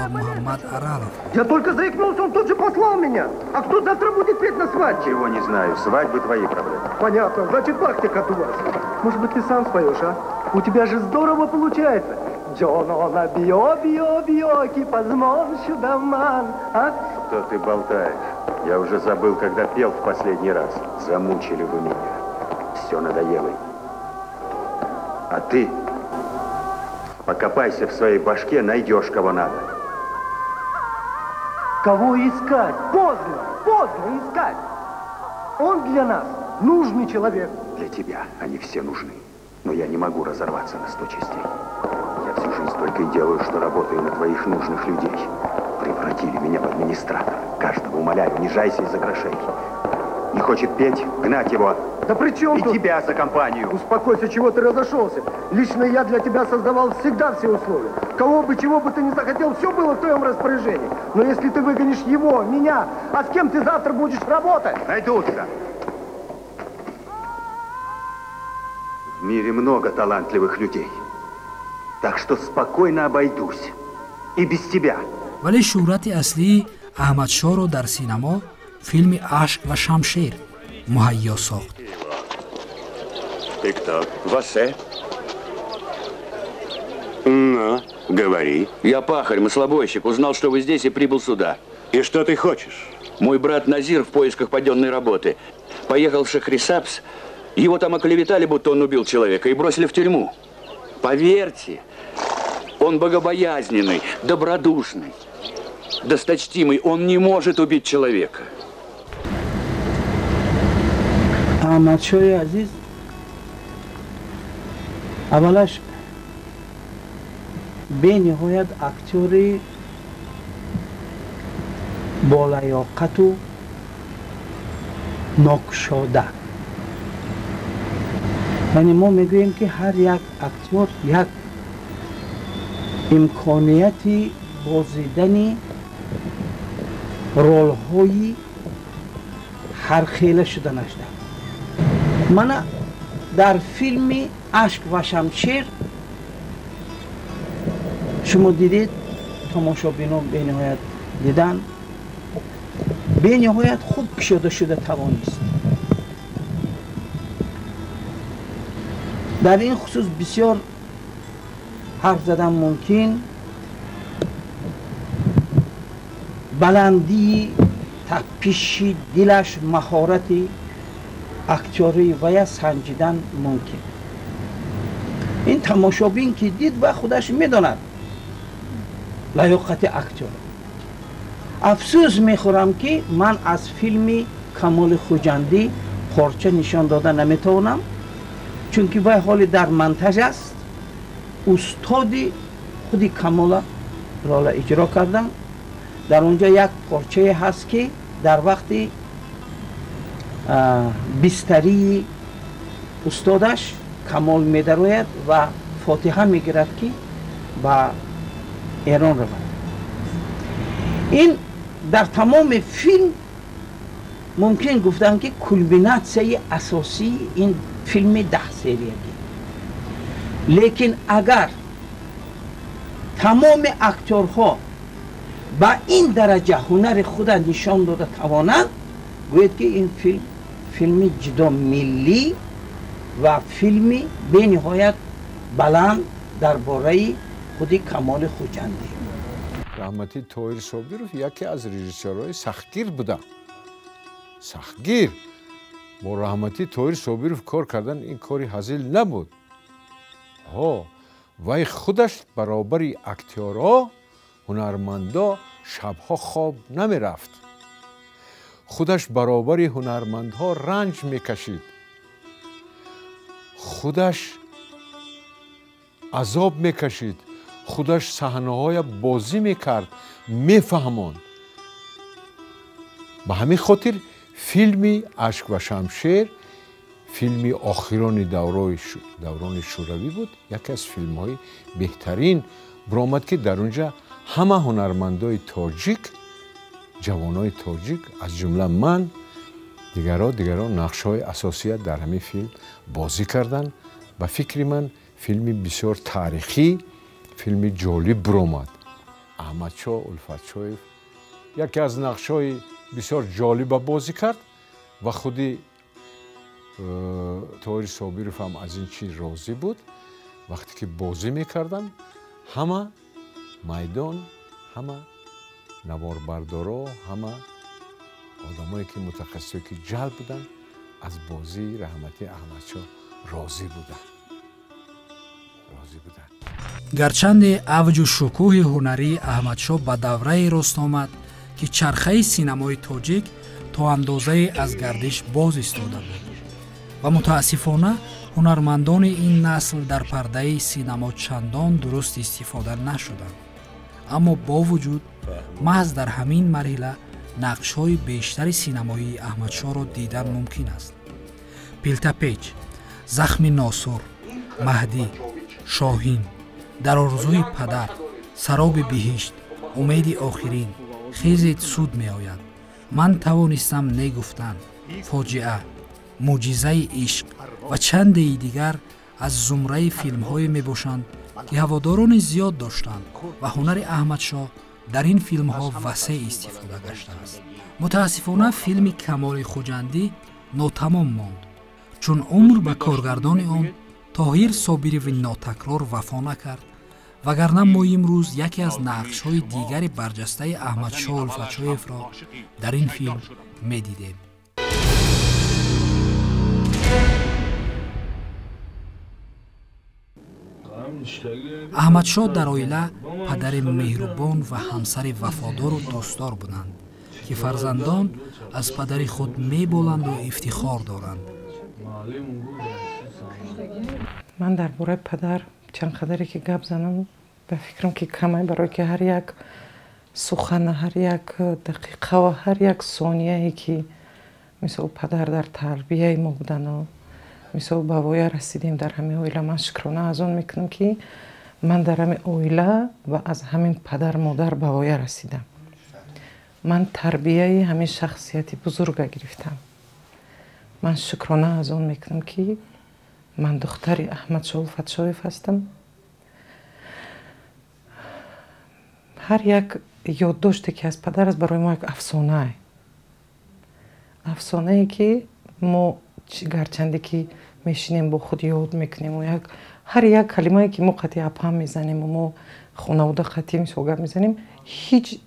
N: Ёрмуҳаммад Аралов.
Q: Я только заикнулся, он тут же послал меня. А кто завтра будет петь на свадьбе?
R: Чего не знаю, свадьбы твои проблемы.
Q: Понятно, значит, бахтик отдуваться. Может быть, ты сам споешь, а? У тебя же здорово получается. Джонона био био био кипазмон шудаман, а?
R: Что ты болтаешь? Я уже забыл, когда пел в последний раз. Замучили вы меня. Все надоело. А ты покопайся в своей башке, найдешь кого надо.
Q: Кого искать? Поздно, поздно искать. Он для нас нужный человек.
R: Для тебя они все нужны. Но я не могу разорваться на 100 частей. Я всю жизнь только и делаю, что работаю на твоих нужных людей. Превратили меня в администратора. Каждого умоляю, унижайся из-за грошей. Не хочет петь, гнать его.
Q: Да при чем
R: и
Q: тут?
R: Тебя за компанию.
Q: Успокойся, чего ты разошелся? Лично я для тебя создавал всегда все условия. Кого бы, чего бы ты ни захотел, все было в твоем распоряжении. Но если ты выгонишь его, меня, а с кем ты завтра будешь работать?
R: Найдутся. В мире много талантливых людей. Так что спокойно обойдусь. И без тебя.
N: Вале шӯҳрати аслии Аҳмадшоҳро дар синамо филми «Ашк ва шамшер» муҳайё сохт.
R: Ты кто? Васе. Ну, говори.
S: Я пахарь, маслобойщик. Узнал, что вы здесь, и прибыл сюда.
R: И что ты хочешь?
S: Мой брат Назир в поисках паденной работы. Поехал в Шахрисабз. Его там оклеветали, будто он убил человека, и бросили в тюрьму. Поверьте, он богобоязненный, добродушный, досточтимый. Он не может убить человека.
L: Аҳмадшоҳи азиз аввалаш бениҳоят актёри болаёқату нокушода. Яъне мо мегӯем, ки ҳар як актёр як имконияти бозидани ролҳои ҳархела шуданаш дад. Мана дар филми «Ашк ва шамшер» шумо дидед, тамошобино бениҳоят дидан, бениҳоят хуб кушода шуда тавонист. Дар ин хусус бисёр ҳарф задан мумкин. Баландии тапиши дилаш, маҳорати актёрии вая санҷидан мумкин. Ин тамошобин ки дид, ва худаш медонад лаёқати актёр. Афсӯс мехӯрам, ки ман аз филми Камоли Хуҷандӣ порча нишон дода наметавонам, чунки вай ҳоли дар монтаж аст. Устоди худи Камола рола иҷро кардам. Дар онҷо як порчае ҳаст, ки дар вақти бистарии устодаш Камол медарояд ва фотиҳа мегирад, ки ба Эрон равад. Ин дар тамоми филм мумкин гуфтан, ки кулминатсияи асосии ин филми 10 сериягӣ. Лекин агар тамоми актёрҳо ба ин дараҷа ҳунари худа нишон дода тавонанд, гӯед, ки ин филм филми ҷудо миллӣ ва филми бениҳоят баланд дар бораи худи Камоли Хуҷандӣ.
K: Раҳматӣ Тоҳир Собиров яке аз режиссёрҳои сахтгир буда, сахтгир. Бо раҳматӣ Тоҳир Собиров кор кардан ин кори ҳазил набуд. Ҳо, вай худаш баробари актёрҳо, ҳунармандо шабҳо хоб намерафт, худаш баробари ҳунармандҳо ранҷ мекашид, худаш азоб мекашид, худаш саҳнаҳоя бозӣ мекард, мефаҳмонд. Ба ҳамин хотир филми «Ашк ва шамшер» филми охирони даврони шӯравӣ буд, яке аз филмҳои беҳтарин баромад, ки дар онҷа ҳама ҳунармандои тоҷик, ҷавонои тоҷик, аз ҷумла ман, дигаро нақшҳои асосия дар ҳамин филм бозӣ карданд. Ба фикри ман, филми бисёр таърихӣ, филми ҷолиб баромад. Аҳмадшоҳ Улфатшоев яке аз нақшҳои бисёр ҷолиба бозӣ кард ва худи Тоҳири Собиров ҳам аз ин чиз розӣ буд. Вақте ки бозӣ мекарданд, ҳама майдон, ҳама наворбардоро, ҳама одамое ки мутахассисое ки ҷалб буданд, аз бозии раҳматӣ Аҳмадшоҳ розӣ буданд, розӣ буданд.
N: Гарчанде авҷу шукӯҳи ҳунарии Аҳмадшоҳ ба даврае рост омад, ки чархаи синамои тоҷик то андозае аз гардиш боз истода буд ва мутаассифона ҳунармандони ин насл дар пардаи синамо чандон дуруст истифода нашуданд, аммо бо вуҷуд маҳз дар ҳамин марҳила нақшҳои бештари синамоии Аҳмадшоҳро дидан мумкин аст: «Пилтапеч», «Захми носур», «Маҳдӣ», «Шоҳин», «Дар орзуи падар», «Сароби биҳишт», «Умеди охирин», «Хезед, суд меояд», «Ман тавонистам не гуфтан», «Фоҷиа», «Мӯъҷизаи ишқ» ва чандеи дигар аз зумраи филмҳое мебошанд, ки ҳаводорони зиёд доштанд ва ҳунари Аҳмадшоҳ дар ин филмҳо васеъ истифода гаштааст. Мутаассифона, филми Камоли Хуҷандӣ нотамом монд, чун умр ба коргардони он Тоҳир Собирови нотакрор вафо накард, вагарна мо имрӯз яке аз нақшҳои дигари барҷастаи Аҳмадшоҳ Улфатшоевро дар ин филм медидем. Аҳмадшоҳ дар оила падари меҳрубон ва ҳамсари вафодору дӯстдор буданд, ки фарзандон аз падари худ меболанду ифтихор доранд.
M: Ман дар бораи падар чанд қадаре ки гап занам, ба фикрам, ки камай, барое ки ҳар як сухана, ҳар як дақиқа ва ҳар як сонияе ки мисол падар дар тарбияи мо будану мисол ба воя расидем дар ҳамин оила, ман шукрона аз он мекунам, ки ман дар ҳамин оила ва аз ҳамин падар модар ба воя расидам. Ман тарбияи ҳамин шахсияти бузурга гирифтам. Ман шукрона аз он мекунам, ки ман духтари Аҳмадшоҳ Улфатшоев ҳастам. Ҳар як ёддоште ки аз падар аст, барои мо як афсонае, афсонае ки мо гарчанде ки мешинем, бо худ ёд мекунем. Як ҳар як калимае ки мо қатъи апам мезанему мо хонавода қатъи мисол гап мезанем, ҳеҷ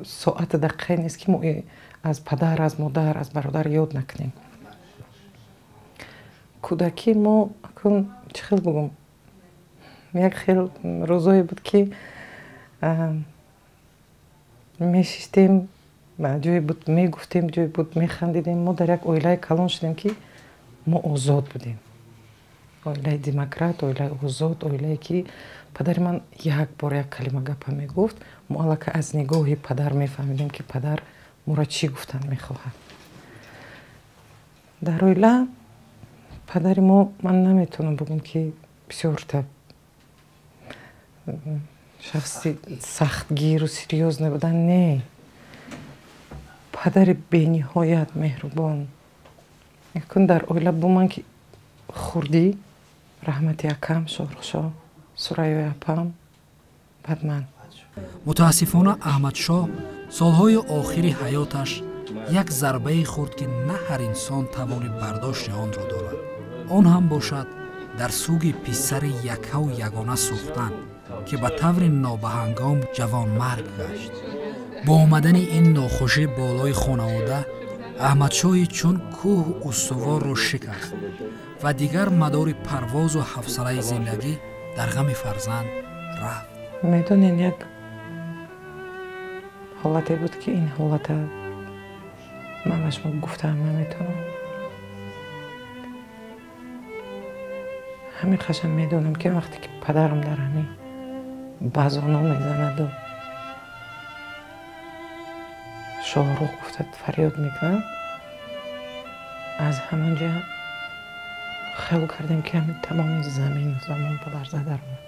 M: соата дақиқае нест, ки мо аз падар, аз модар, аз бародар ёд накунем. Кӯдакӣ мо акун чӣ хел бугум, як хел рӯзое буд, ки мешиштем, ҷое буд мегуфтем, ҷое буд механдидем. Мо дар як оилаи калон шудем, ки мо озод будем. Оилаи демократ, оилаи озод, оилае ки падари ман як бор як калима гапа мегуфт, мо аллакай аз нигоҳи падар мефаҳмидем, ки падар моро чӣ гуфтан мехоҳад. Дар оила падари мо, ман наметавонам бигӯм, ки бисёрта шахси сахтгиру серьёзне будан, не. Падари бениҳоят меҳрубон. Якун дар оила буман, ки хурдӣ, раҳмати акам Шоҳрухшоҳ, Сурайёи апам, баъд ман.
N: Мутаассифона, Аҳмадшоҳ солҳои охири ҳаёташ як зарбае хӯрд, ки на ҳар инсон тавони бардошти онро дорад. Он ҳам бошад дар суги писари яккаву ягона сӯхтан, ки ба таври нобаҳангом ҷавонмарг гашт. Бо омадани ин нохушӣ болои хонавода, Аҳмадшоҳи чун кӯҳ устуворро шикаст ва дигар мадори парвозу ҳавсалаи зиндагӣ дар ғами фарзанд рафт.
M: Медонен, як ҳолате буд, ки ин ҳолата ман ба шумо гуфтаам наметавонам. Ҳамин қашам медонам, ки вақте ки падарам дар ҳамин базоно мезанаду Шоҳрух гуфта фарёд мекунад, аз ҳамон ҷа хаёл кардем, ки ҳамин тамоми замину замон ба ларза даромад.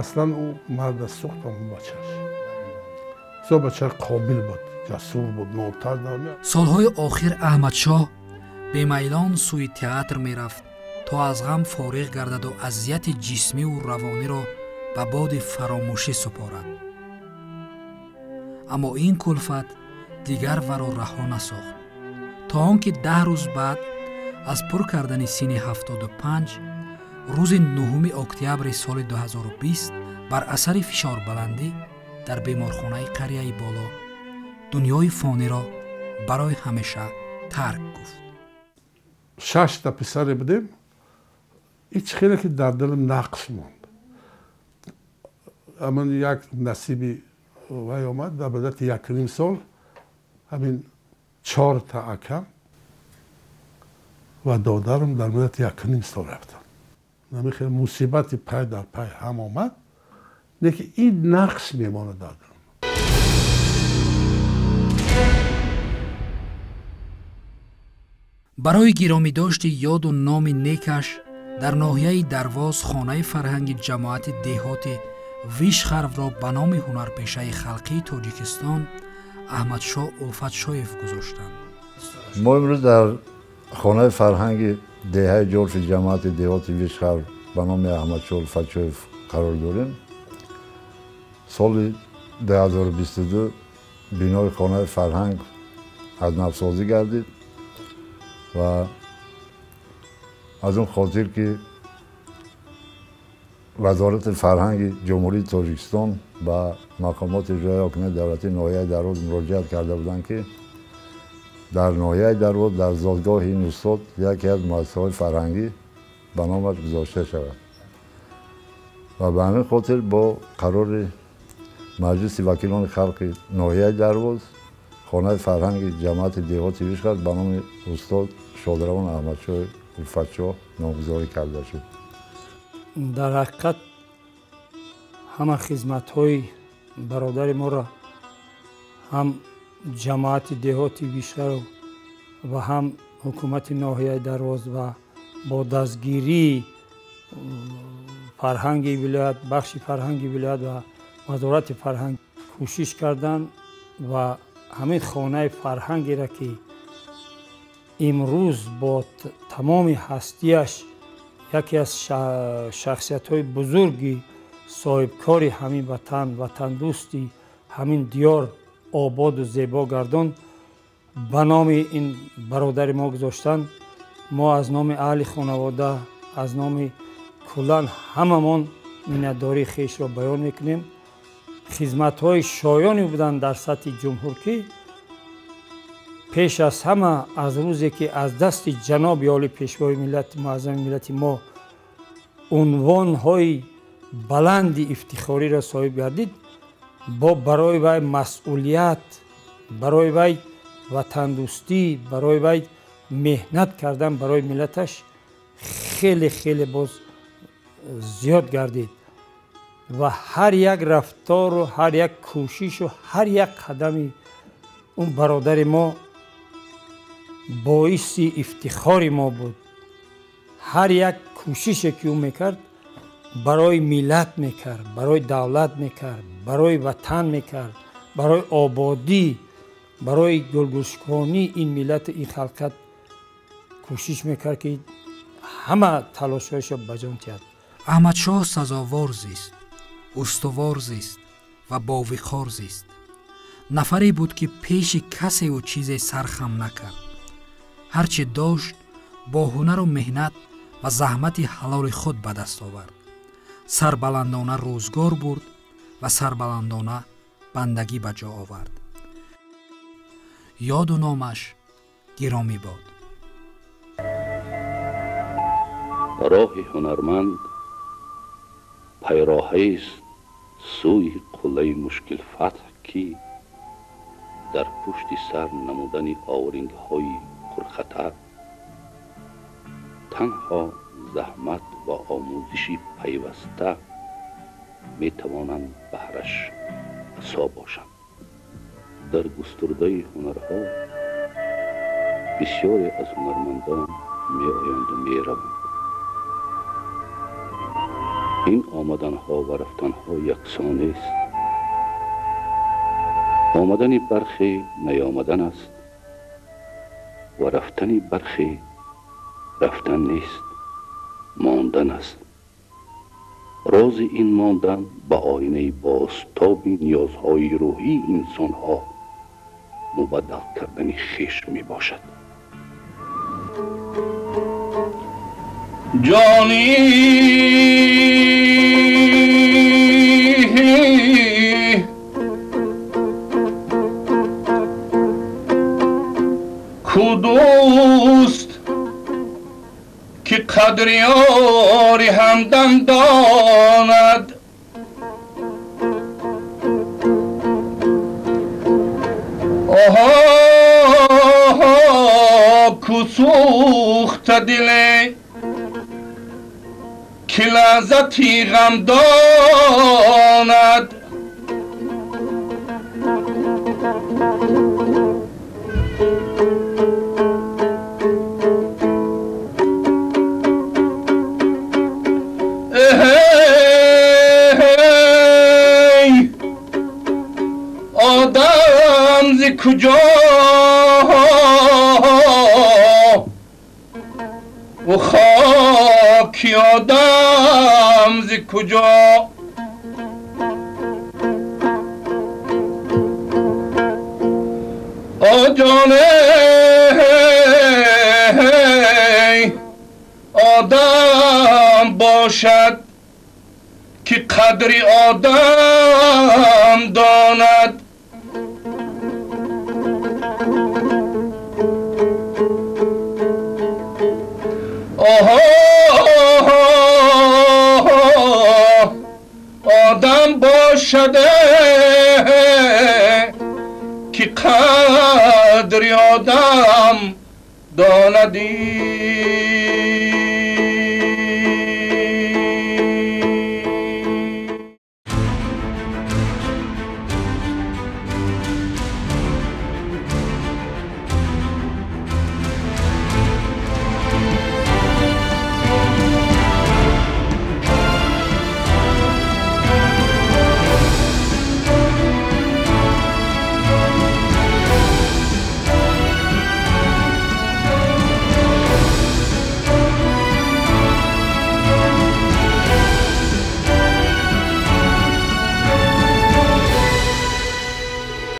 F: Аслан ӯ марда сӯхт ҳамон бачаш. Бисёр бача қобил буд, ҷасур буд, нотар.
N: Солҳои охир Аҳмадшоҳ бемайлон сӯи театр мерафт, то аз ғам фориғ гардаду азияти ҷисмиву равониро ба боди фаромӯшӣ супорад. Аммо ин кулфат дигар варо раҳо насохт, то он ки 10 рӯз баъд аз пур кардани синни 75, рӯзи 9 октябри соли 2020 бар асари фишорбаландӣ дар беморхонаи қарияи Боло дунёи фониро барои ҳамеша тарк гуфт.
F: Шашта писаре будем, ҳеҷ хеле ки дар дилам нақш монд. Ҳамин як насиби вай омад, дар муддати 1,5 сол ҳамин чорта акам ва додарам дар муддати 1,5 сол рафтанд. Намихел мусибати пай дар пай ҳам омад, лекин ин нақш мемонад дар дилам.
N: Барои гиромидошти ёду номи некаш дар ноҳияи Дарвоз хонаи фарҳанги ҷамоати деҳоти Вишхарвро ба номи ҳунарпешаи халқии Тоҷикистон Аҳмадшоҳ Улфатшоев гузоштанд.
T: Мо имрӯз дар хонаи фарҳанги деҳаи Ҷорфи ҷамоати деҳоти Вишхарв ба номи Аҳмадшоҳ Улфатшоев қарор дорем. Соли 2022 бинои хонаи фарҳанг аз навсозӣ гардид ва аз он хотир, ки Вазорати фарҳанги Ҷумҳурии Тоҷикистон ба мақомоти иҷроияи ҳокимияти давлатии ноҳияи Дарвоз муроҷиат карда буданд, ки дар ноҳияи Дарвоз, дар зодгоҳи ин устод, яке аз муассисаҳои фарҳангӣ ба номаш гузошта шавад. Ва ба ҳамин хотир бо қарори Маҷлиси вакилони халқи ноҳияи Дарвоз хонаи фарҳанги ҷамоати деҳоти Вишхар ба номи устод шодравон Аҳмадшоҳи Улфатшоҳ номгузорӣ карда шуд.
A: Дар ҳақиқат ҳама хизматҳои бародари моро ҳам ҷамоати деҳоти Вишхару ва ҳам ҳукумати ноҳияи Дарвоз ва бо дастгирии фарҳанги вилоят, бахши фарҳанги вилоят ва вазорати фарҳанг кӯшиш карданд ва ҳамин хонаи фарҳангеро, ки имрӯз бо тамоми ҳастияш яке аз шахсиятҳои бузурги соҳибкори ҳамин ватан, ватандӯсти ҳамин диёр ободу зебо гардон, ба номи ин бародари мо гузоштанд. Мо аз номи аҳли хонавода, аз номи куллан ҳамамон миннатдории хешро баён мекунем. Хизматҳои шоёне буданд дар сатҳи ҷумҳур, ки пеш аз ҳама аз рӯзе ки аз дасти ҷаноби оли пешвои миллати муаззами миллати мо унвонҳои баланди ифтихориро соҳиб гардид, бо барои вай масъулият, барои вай ватандӯстӣ, барои вай меҳнат кардан барои миллаташ хеле хеле боз зиёд гардид ва ҳар як рафтору ҳар як кӯшишу ҳар як қадами он бародари мо боиси ифтихори мо буд. Ҳар як кӯшише ки ӯ мекард, барои миллат мекард, барои давлат мекард, барои ватан мекард, барои ободӣ, барои гулгулшуконии ин миллату ин халқат кӯшиш мекард, ки ҳама талошҳояшро ба ҷон диҳад.
N: Аҳмадшоҳ сазовор зист, устувор зист ва бовиқор зист. Нафаре буд, ки пеши касеву чизе сархам накард. Ҳар чӣ дошт, бо ҳунару меҳнат ва заҳмати ҳалоли худ ба даст овард. Сарбаландона рӯзгор бурд ва сарбаландона бандагӣ ба ҷо овард. Ёду номаш гиромӣ бод.
U: Роҳи ҳунарманд пайроҳаест сӯи қуллаи мушкилфатҳ, ки дар пушти сар намудани орингҳои пурхатар танҳо заҳмат ва омӯзиши пайваста метавонанд баҳраш асо бошанд. Дар густурдаи ҳунарҳо бисёре аз ҳунармандон меоянду мераванд. Ин омаданҳо ва рафтанҳо яксон нест. Омадани бархе наёмадан аст ва рафтани бархе рафтан нест, мондан аст. Рози ин мондан ба оинаи бозтоби ниёзҳои рӯҳии инсонҳо мубаддал кардани хеш мебошад.
V: Ҷони ку дӯст ки қадри ёри ҳамдам донад, оҳо ку сӯхта диле ки лаззати ғам донад. Одам зи куҷо و خاکی آدم ز کجا؟ آ جان آدم باشد که قدر آدم داند. Одам бошад, ки қадри одам донадӣ.